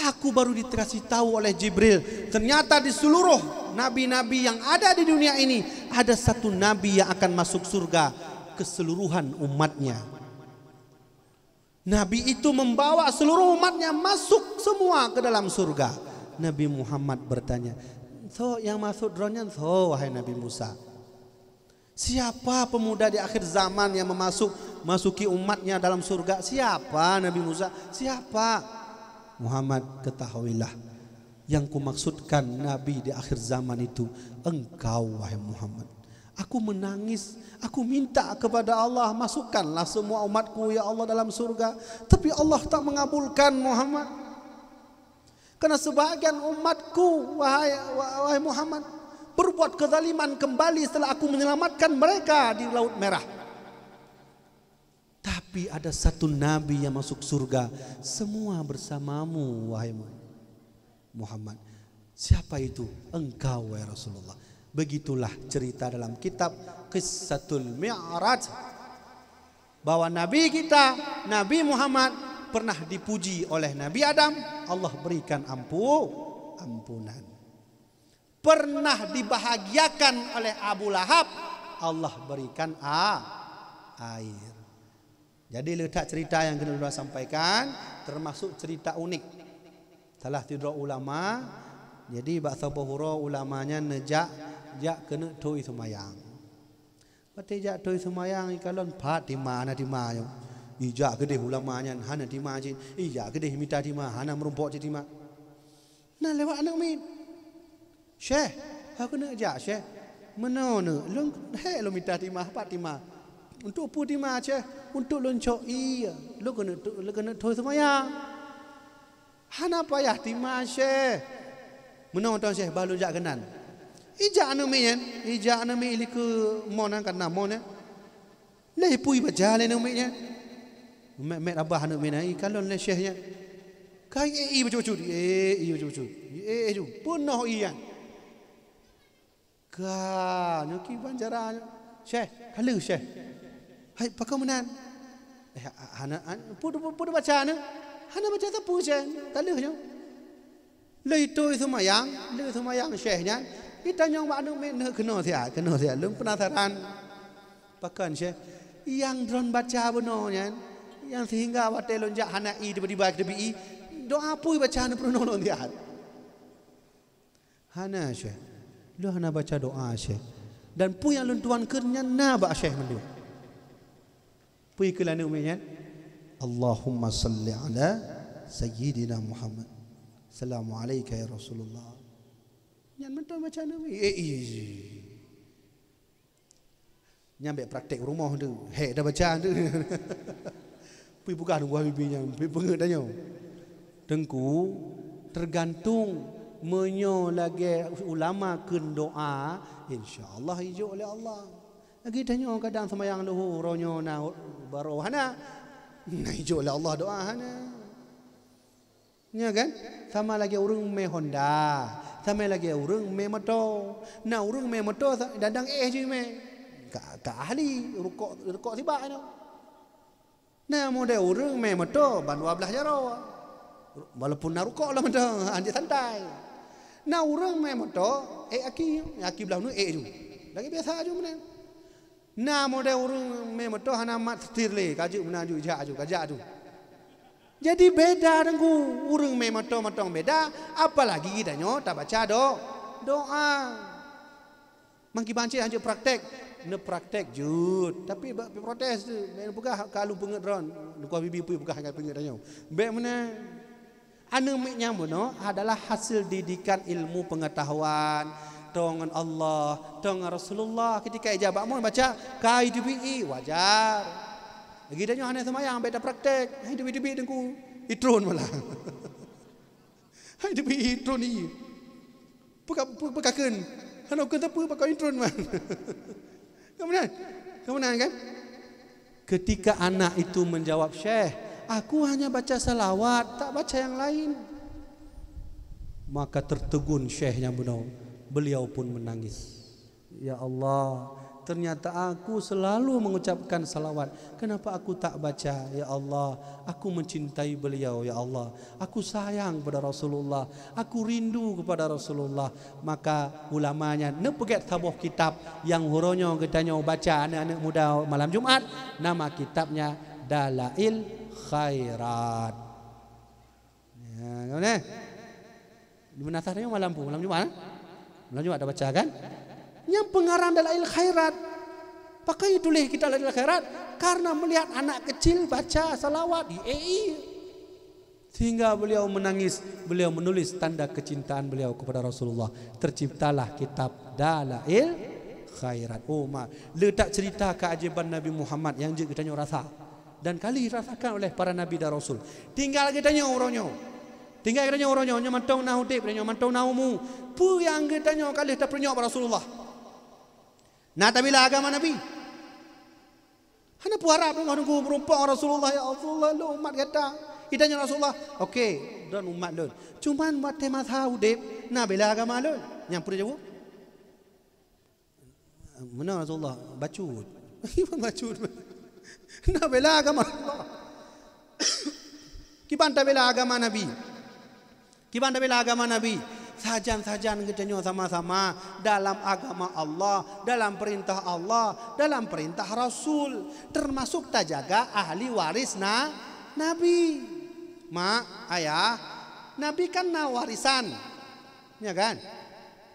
Aku baru dikasih tahu oleh Jibril, ternyata di seluruh nabi-nabi yang ada di dunia ini, ada satu nabi yang akan masuk surga keseluruhan umatnya. Nabi itu membawa seluruh umatnya masuk semua ke dalam surga." Nabi Muhammad bertanya, "Soe nyang maksud droeneuh nyan soe, wahai Nabi Musa? Siapa pemuda di akhir zaman yang memasuk, masuki umatnya dalam surga? Siapa, Nabi Musa? Siapa?" "Muhammad, ketahuilah, yang kumaksudkan nabi di akhir zaman itu engkau, wahai Muhammad. Aku menangis, aku minta kepada Allah, masukkanlah semua umatku, ya Allah, dalam surga. Tapi Allah tak mengabulkan, Muhammad. Karena sebahagian umatku, wahai, wahai Muhammad, berbuat kezaliman kembali setelah aku menyelamatkan mereka di Laut Merah. Tapi ada satu nabi yang masuk surga, semua bersamamu, wahai Muhammad." "Siapa itu?" "Engkau, wahai Rasulullah." Begitulah cerita dalam kitab Qissatul Mi'raj, bahwa Nabi kita, Nabi Muhammad, pernah dipuji oleh Nabi Adam, Allah berikan ampu-, ampunan. Pernah dibahagiakan oleh Abu Lahab, Allah berikan a-, air. Jadi, le that cerita nyang keuneuk lôn sampaikan, termasuk cerita unik. Salah sidroe ulama, jadi bak saboh uroe ulama nyan neujak, jak keuneuk thoi seumayang. Watèe jak thoi seumayang, ikalon pat tima, hana tima nyoe. Ijak keudeh ulama nyan, hana tima cit. Ijak keudeh mita tima, hana meurumpok cit tima. Na lewat aneuk miet. "Syekh, ho keuneuk jak, Syekh?" "Meunoe neuk, lôn hék lôn mita tima, pat tima." "Untuk peue tima, Syekh?" "Untuk lôn cok ie, lôn keuneuk, lôn keuneuk thoi seumayang." "Hana payah tima, Syekh." "Meunoe mantong, Syekh, bah lôn jak keunan." Ijak aneuk miet nyan, ijak aneuk miet likot mon nyan, ka na mon nyan. Lheuh ipui baca lé aneuk miet nyan. Mèt-mèt abah aneuk miet nyan, ikalon lé syekh nyan. Ka ié-ié bacut-bacut, ié-ié bacut-bacut. Ié-ié ju, peunoh ié nyan. Ka, nyoe kiban cara nyoe. "Syekh, ka lheuh, Syekh." "Hai, pakon meunan?" "Eh, ha-, hana, han-, peue, peue, peue baca nyoe?" "Hana baca sapeue, Syekh. Ka lheuh nyoe." Lheuh thoi seumayang, lheuh seumayang syekh nyan, itanyong bak aneuk miet, "Neuk keunoe siat, keunoe siat, lôn penasaran." "Pakon, Syekh?" "Nyang droen baca bunoe nyan, nyang sehingga watèe lôn jak hana ie, tiba-tiba teubiet ie, doa peue baca neupeurunoe lôn siat?" "Hana, Syekh. Lôn hana baca doa, Syekh. Dan peue nyang lôn tuan kheun nyan na bak Syekh mandum." Peue kheun aneuk miet nyan? "Allahumma salli ala Sayyidina Muhammad. Assalamu alaika ya Rasulullah." Nyan mantong baca aneuk miet. Eh, eh, eh. Nyan bèk praktek rumoh tu. Hék dah baca tu. Peue peugah nunggu Habibie nyan, peue peungeut tanyoe. Teungku, tergantung meunyoe lagèe ulama kheun doa, insya Allah ijok lé Allah. Lagèe tanyoe kadang seumayang luhô, uroe nyoe na baroe hana. Na ijok lé Allah doa hana. Nya kan? Sama lagèe ureueng mè Honda, sama lagèe ureueng mè moto. Na ureueng mè moto sa-, dadang éh jimè. Ka, ka ahli, rukok, rukok sibak nyoe. Na model ureueng mè moto ban dua blaih jaroe. Walaupun na rukok lam moto, anjak santai. Na ureueng mè moto, ék aki, aki blah uneuk ék ju. Lagèe biasa ju meunan. Na model ureueng mè moto hana mat setir lé, ka jeuet meunan ju, jak ju, ka jak ju. Jadi beda Teungku, ureueng mè moto mantong beda, apalagi geutanyoe tabaca do-, doa. Mangki bancit hanjeuet praktek, neupraktek jeuet, tapi bak protes tu, bèk neupeugah ka lôn peungeut droen, neukoh bibi pui peugah ka peungeut tanyoe. Bèk meunan. Aneuk miet nyang bunoe adalah hasil didikan ilmu pengetahuan, tô ngon Allah, tô ngon Rasulullah. Ketika ija bak mon baca, ka iteubiet ie, wajar. Lagèe tanyoe hana seumayang, bèk tapraktek. Hai teubiet-teubiet Teungku, itron malah. Hai teubiet itron ie. Peuka-, peu-, peukakheun. Hana kheun sapeue pakon itron man. Ka meunan? Ka meunan kan? Ketika anak itu menjawab, "Syekh, aku hanya baca salawat, tak baca yang lain." Maka tertegun syekh nyang bunoe, beliau pun menangis. "Ya Allah, ternyata aku selalu mengucapkan salawat. Kenapa aku tak baca? Ya Allah, aku mencintai beliau, ya Allah. Aku sayang kepada Rasulullah. Aku rindu kepada Rasulullah." Maka ulama nyan neupeugèt saboh kitab nyang uroe nyoe geutanyoe baca aneuk-aneuk muda malam Jumat, nama kitabnya Dalail Khairat. Ya, ka meunan? Di meunasah tanyoe malam peue? Malam Jumat, eh? Malam Jumat tabaca kan? Nyang peungaran Dalail Khairat. Pakon tuléh kitab Dalail Khairat? Karena melihat anak kecil baca salawat, ié-ié. Sehingga beliau menangis, beliau menulis tanda kecintaan beliau kepada Rasulullah. Terciptalah kitab Dalail Khairat. Oh, ma, le that cerita keajaiban Nabi Muhammad nyang jeuet geutanyoe rasa dan kali rasakan oleh para nabi dan rasul. Tinggal geutanyoe uroe nyoe. Tinggal geutanyoe uroe nyoe, nyoe mantong na udép, nyoe mantong na umu. Peue nyang geutanyoe ka lheueh tapeurunoe bak Rasulullah? Na tabila agama Nabi? Hana peue harab deungon Teungku meurumpok ngon Rasulullah, "Ya Rasulullah, lôn umat gata." Geutanyoe Rasulullah, "Oke, droen umat lôn. Cuman watèe masa udép, na bela agama lôn." Nyang peue jaweueb? Meunan Rasulullah, bacut. Bacut. Na bela agama Allah. Kiban tabela agama Nabi. Kiban tabela agama Nabi. Sajan-sajan geutanyoe sama-sama dalam agama Allah, dalam peurintah Allah, dalam peurintah Rasul, teumasok tajaga ahli waris na-, Nabi. Mak, ayah, Nabi kan na warisan. Nya kan?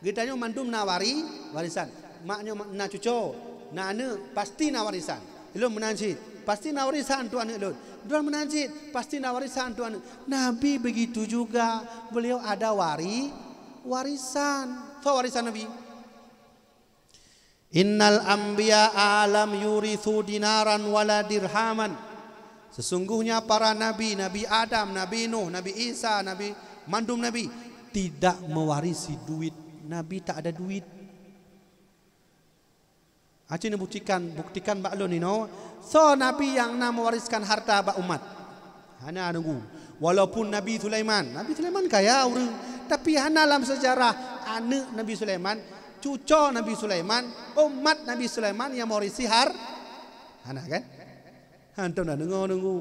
Geutanyoe mandum na wari-, warisan. Mak nyoe ma-, na cucoe, na aneuëk, pasti na warisan. Lôn meunan cit, pasti na warisan untuk aneuëk lôn. Droe meunan cit, pasti na warisan untuk aneuëk. Nabi begitu juga, beliau ada wari-, warisan. Soe warisan Nabi? "Innal anbiya'a lam yuritsu dinaran wala dirhaman." Sesungguhnya para nabi, Nabi Adam, Nabi Nuh, Nabi Isa, Nabi, mandum nabi, tidak mewarisi duit. Nabi tak ada duit. Aci neubuktikan, buktikan bak lôn inoe, soe nabi nyang na mewariskan harta bak umat? Hana nunggu. Walaupun Nabi Sulaiman, Nabi Sulaiman kaya ureuëng, tapi hana lam sejarah aneuëk Nabi Sulaiman, cucoe Nabi Sulaiman, umat Nabi Sulaiman nyang mewarisi har-, hana kan? Hantom na deungoe nunggu.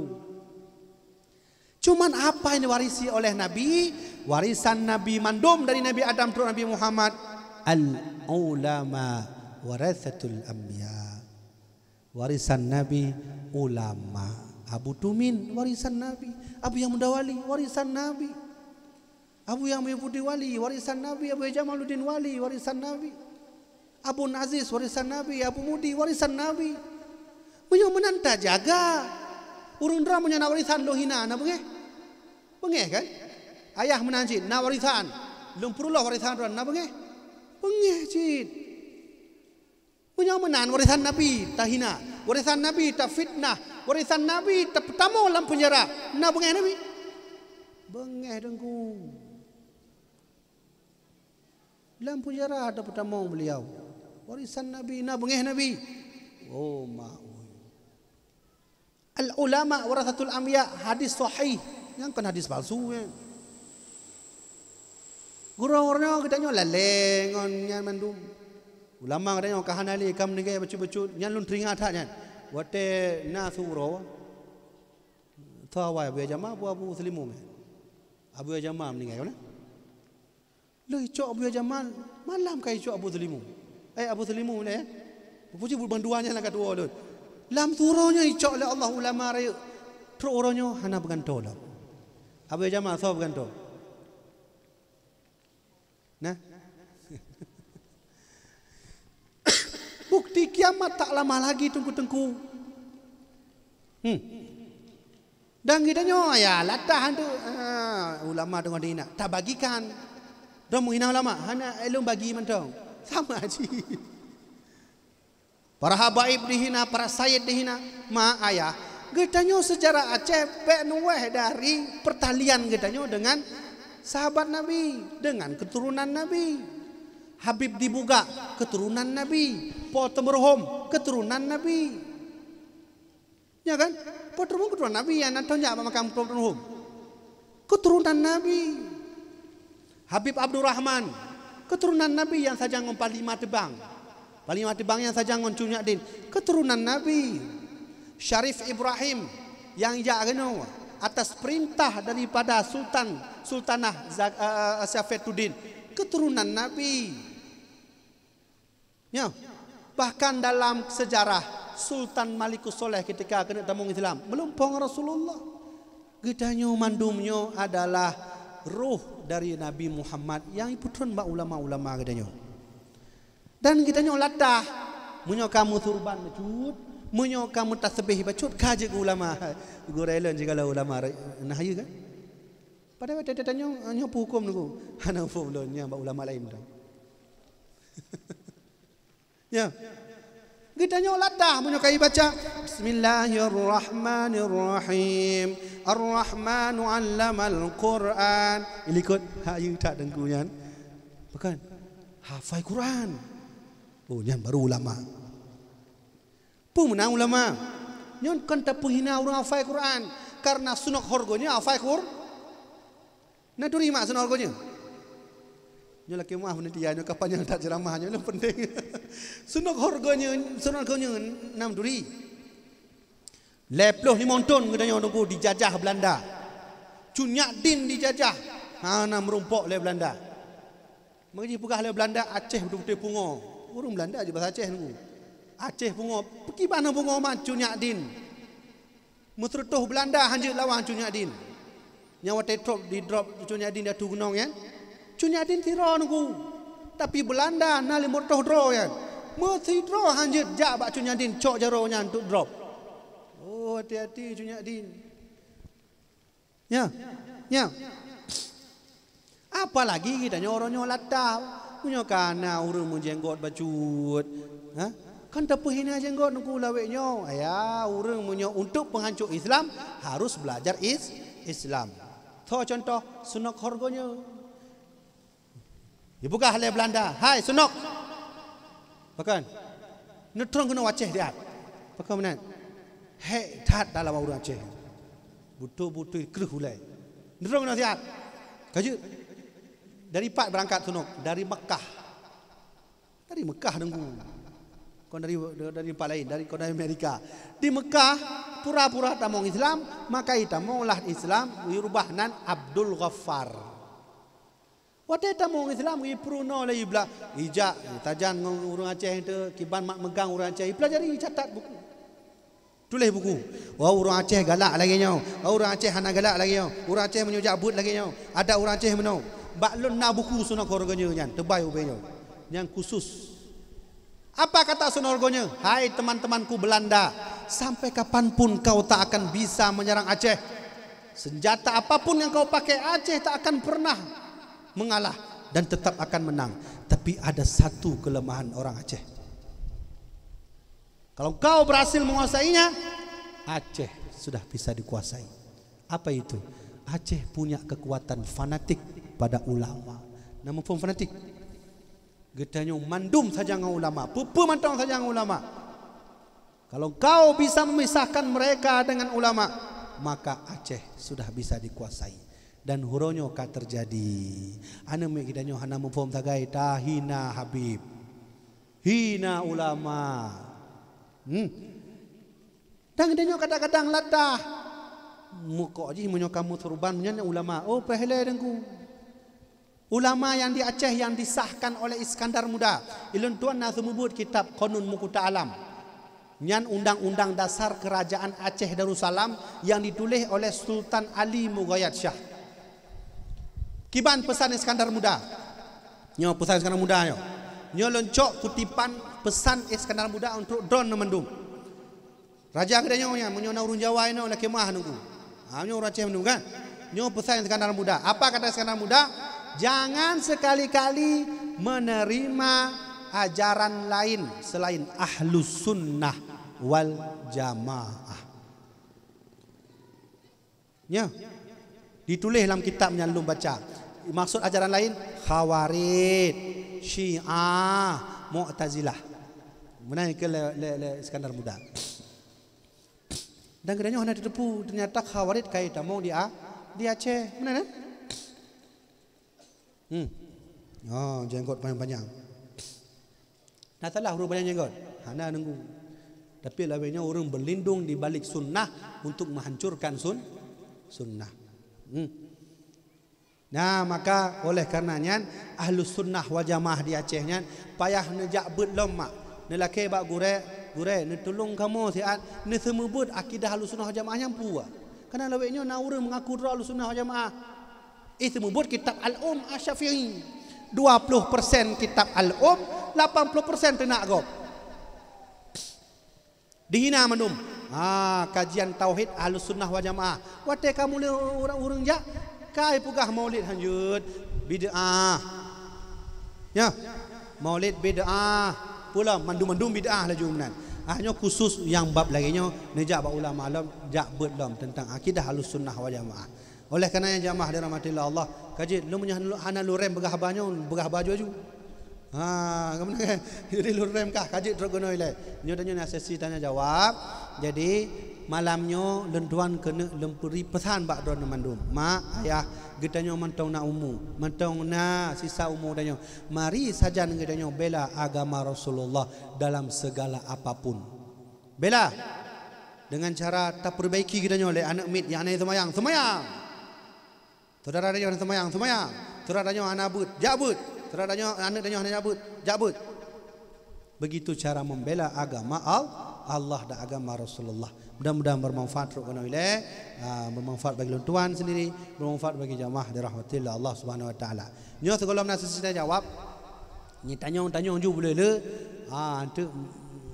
Cuman apa yang diwarisi oleh Nabi? Warisan Nabi mandum dari Nabi Adam turun Nabi Muhammad, "Al-ulama warasatul anbiya." Warisan Nabi ulama. Abu Tumin warisan Nabi. Abu Yang Muda Wali warisan Nabi. Abu Yang Muda Putih Wali warisan Nabi. Abu Jamaluddin Wali warisan Nabi. Abu Aziz warisan Nabi. Abu Mudi warisan Nabi. Meunyoe meunan tajaga, ureuëng droe meunyoe na warisan lôn hina, na beungéh? Beungéh kan? Ayah meunan cit na warisan, lôn peuruloh warisan droe, na beungéh? Beungéh cit. Meunyoe meunan warisan Nabi tahina, warisan Nabi tafitnah, warisan Nabi tapeutamong lam peunjara, na beungéh Nabi? Beungéh Teungku. Lam peunjara tapeutamong beliau. Warisan Nabi, na beungéh Nabi? Oh, ma. Al-ulama warasatul anbiya, hadis sahih. Nyang kon hadis palsu, ya. Gurée-gurée nyoe geutanyoe lalée ngon nyan mandum. Ulama geutanyoe ka hana lé, ka meuninggai bacut-bacut, nyan lôn teuringat that nyan. Watée na siuroe, tawai Abu Jama, Abu, Abu Seulimum, ya. Abu Jama meuninggai, kan? Lheueh icok Abu Jamal, malam ka icok Abu Seulimum. Eh, Abu Seulimum nyan, ya? Puji buet bandua nyan lam ka tuwoe lôn. Lam siuroe nyoe icok lé Allah ulama rayeuk. Trok uroe nyoe hana peugantoe lom. Abu Jamal soe peugantoe? Nah. Bukti kiamat tak lama lagi, Teungku-teungku. Hmm. Dan geutanyoe, ya, latah tu, ah, ulama teungoh dihina, tabagikan. Droe meuhina ulama, hana ilôn bagi mantong. Sama cit. Para habaib dihina, para sayyid dihina, ma ayah. Geutanyoe seujarah Aceh bék neuweh dari peurtalian geutanyoe dengan sahabat Nabi, dengan keuturonan Nabi. Habib di Bugak, keuturonan Nabi. Po Teumeureuhom, keuturonan Nabi. Ya kan? Po Teumeureuhom keuturonan Nabi, nyang na thon jak bak makam Po Teumeureuhom. Keuturonan Nabi. Habib Abdurrahman, keuturonan Nabi nyang sajan ngon Panglima Teubang. Panglima Teubang nyang sajan ngon Cut Nyak Dien, keuturonan Nabi. Syarif Ibrahim nyang jak keunoe atas perintah daripada Sultan, Sultanah Za-, eh, eh, Safetuddin, keuturonan Nabi. Nyoe, bahkan dalam sejarah Sultan Malikus Soleh ketika keuneuk tamong Islam, meulumpoe ngon Rasulullah. Geutanyoe mandum nyoe adalah roh dari Nabi Muhammad nyang ipeutron bak ulama-ulama geutanyoe. Dan geutanyoe latah, meunyoe ka meusurban bacut, meunyoe ka meutasbih bacut, ka jeuet keu ulama. Gurée lôn jih kalau ulama, nah, ya kan? Padahai watée tanyoe, nyoe peuhuköm Teungku. Hana huköm lôn, nyan bak ulama laén dah. Ya. Geutanyoe latah meunyoe ka ibaca, "Bismillahirrahmanirrahim. Ar-Rahmanu 'allamal Qur'an." Ilikot hak yue that Teungku nyan. Bukan. Hafai Quran. Oh, nyan baru ulama. Peue meunan ulama? Nyoe kon tapeuhina ureuëng hafai Quran. Karena sunok horgonyoe hafai Qur-, Na turi mak sunok horgonyoe? Nyoe lakée meuah meuneutia nyoe ka panyang that ceuramah nyoe, nyoe penting. Sunok horgonyoe, sunok horgonyoe nam turi. Lhée ploh limong thon geutanyoe Teungku dijajah Belanda. Cut Nyak Dien dijajah, hana meurumpok lé Belanda. Maka jipeugah lé Beulanda, Aceh beutôi-beutôi pungo. Ureuëng Beulanda jih bahasa Aceh nunggu. Aceh pungo, peukiban pungo man Cut Nyak Dhien. Meuseureutoh Beulanda hanjeuet lawan Cut Nyak Dhien. Nyang watée trok di drop Cut Nyak Dhien di ateueh gunong nyan, Cut Nyak Dhien sidroe nunggu. Tapi Beulanda na limong reutôh droe nyan. Meusidroe hanjeuet jak bak Cut Nyak Dhien cok jaroe nyan untuk drop. Oh, hati-hati Cut Nyak Dhien. Nya, nya. Apalagi geutanyoe uroe nyoe latah, meunyoe ka na ureuëng meujenggot bacut, ha? Kan tapeuhina jenggot nunggu lawét nyoe. Ya, ureuëng meunyoe untuk penghancur Islam harus belajar is Islam. Tho contoh, Sunok Horgonyo. Jipeugah lé Beulanda, "Hai Sunok." Pakon? Neutrön keunoe Aceh siat. Pakon meunan? Hék that dalam ureuëng Aceh. Beutôi-beutôi kreueh ulée. Neutrön keunoe siat. Ka jeuet. Dari pat beurangkat Sunok? Dari Mekah. Dari Mekah nunggu. Kon dari, dari tempat lain, dari, kon dari Amerika. Di Mekah, pura-pura tamong Islam, maka itamong lah Islam, irubah nan Abdul Ghaffar. Watée tamong Islam, ipeurunoe lé ibla, ijak, tajan ngon ureuëng Aceh teuh, kiban mak meugang ureuëng Aceh, ipelajari, icatat buku. Tuléh buku. Oh, ureuëng Aceh galak lagée nyoe. Oh, ureuëng Aceh hana galak lagée nyoe. Ureuëng Aceh meunyoe jak beuet lagée nyoe. Adat ureuëng Aceh meunoe. Bak lôn na buku Sunok Horgonyo nyan, teubai ubé nyoe. Nyang khusus. Apa kata Sunok Horgonyo? "Hai teman-temanku Belanda, sampai kapanpun kau tak akan bisa menyerang Aceh. Senjata apapun yang kau pakai, Aceh tak akan pernah mengalah dan tetap akan menang. Tapi ada satu kelemahan orang Aceh. Kalau kau berhasil menguasainya, Aceh sudah bisa dikuasai." Apa itu? Aceh punya kekuatan fanatik pada ulama. Na muphom fanatik? Geutanyoe mandum sajan ngon ulama, peue-peue mantong sajan ngon ulama. Kalau kau bisa memisahkan mereka dengan ulama, maka Aceh sudah bisa dikuasai. Dan uroe nyoe ka teujadi. Aneuk miet geutanyoe hana muphom sagai, tahina Habib. Hina ulama. Hmm. Dan geutanyoe kadang-kadang latah. Mukok jih meunyoe kamoe seuruban meunyoe ulama. Oh, peuhilée Teungku. Ulama nyang di Aceh nyang disahkan oleh Iskandar Muda. Ulôn tuan na seumeubeuet kitab Qanun Muqta Alam. Nyan undang-undang dasar kerajaan Aceh Darussalam nyang dituléh oleh Sultan Ali Mughayat Syah. Kiban peusan Iskandar Muda. Nyoe peusan Iskandar Muda nyoe. Nyoe lôn cok kutipan peusan Iskandar Muda untuk droeneuh mandum. Raja geutanyoe nyan, meunyoe na ureuëng Jawa inoe lakée meu'ah Teungku. Ha, nyoe ureuëng Aceh mandum kan? Nyoe peusan Iskandar Muda. Apa kata Iskandar Muda? "Jangan sekali-kali menerima ajaran lain selain Ahlus Sunnah wal Jamaah." Nya. Dituléh lam kitab nyang lôn baca. Maksud ajaran lain, Khawarij, Syiah, Mu'tazilah. Meunan keu lé, lé, lé Iskandar Muda. Dan geutanyoe hana teupeu, ternyata Khawarij ka itamong di A-, di Aceh. Meunan, eh? Hmm. Oh, jenggot panjang-panjang. Na salah ureuëng panjang jenggot? Hana Teungku. Tapi lawét nyoe ureuëng berlindung di balik sunnah untuk menghancurkan sun-, sunnah. Hmm. Nah, maka oleh karena nyan, Ahlus Sunnah wal Jamaah di Aceh nyan payah neujak beuet lom mak. Neulakée bak gurée, "Gurée, neutulông kamoe siat neuseumeubeuet akidah Ahlus Sunnah wal Jamaah nyan peue?" Karena lawét nyoe na ureuëng mengaku droe Ahlus Sunnah wal Jamaah. Ih, seumeubeuet kitab Al-Um Asy-Syafi'i. Dua ploh persen kitab Al-Um, lapan ploh persen teunak gob. Dihina mandum. Ha, kajian tauhid Ahlus Sunnah wal Jamaah. Watée ka mulai ureuëng, ureuëng jak, ka ipeugah maulid hanjeuet, bid'ah. Nya, maulid bid'ah. Pula mandum-mandum bid'ah laju meunan. Ah, nyoe khusus nyang bab lagée nyoe, neujak bak ulama lom, jak beuet lom teuntang akidah Ahlus Sunnah wal Jamaah. Oleh karena nyan jamaah dirahmati Allah, ka jeuet lôn meunyoe hana lôn rem peugah haba nyoe, peugah haba aju-aju. Ha, ka meunan kan? Jadi lôn rem kah, ka jeuet trok keunoe ilée. Nyoe tanyoe na sesi tanya jawab. Jadi malam nyoe lôn tuan keuneuk lôn bri peusan bak droeneuh mandum. Mak, ayah, geutanyoe mantong na umu, mantong na sisa umu tanyoe. Mari sajan geutanyoe bela agama Rasulullah dalam segala apapun. Bela dengan cara tapeureubaiki geutanyoe lé aneuk miet nyang hana seumayang, seumayang! Syedara tanyoe hana seumayang, seumayang! Syedara tanyoe hana beuet, jak beuet! Cara tanyoe, aneuk tanyoe hana jak beuet, jak beuet. Begitu cara membela agama Al-, Allah dan agama Rasulullah. Mudah-mudahan bermanfaat trok keunoe ilée, ah, bermanfaat bagi lôn tuan sendiri, bermanfaat bagi jamaah dirahmati Allah Subhanahu Wa Taala. Nyoe sigohlom na sisi jawab. Nyoe tanyong-tanyong ju boleh le. Ah, untuk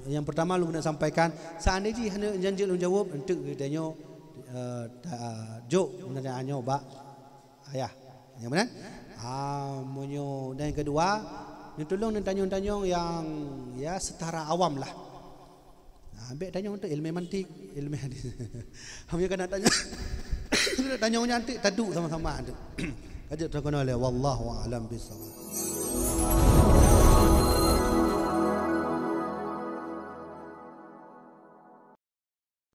yang pertama lôn nak sampaikan, seandainya hana janji lôn jawab, untuk tanyoe, eh, ta-, jok nanya nyoe bak ayah. Nyang meunan? Ah, meunyoe dan yang kedua, nyoe tolong neutanyong-tanyong yang, ya, setara awam lah. Ah, ambek tanyong tu ilmu mantik, ilmu hadis. Hanya kena tanya. Tanyong nyan tu tadu sama-sama tu. Kajet terkenal ya, wallahu a'lam bishawab.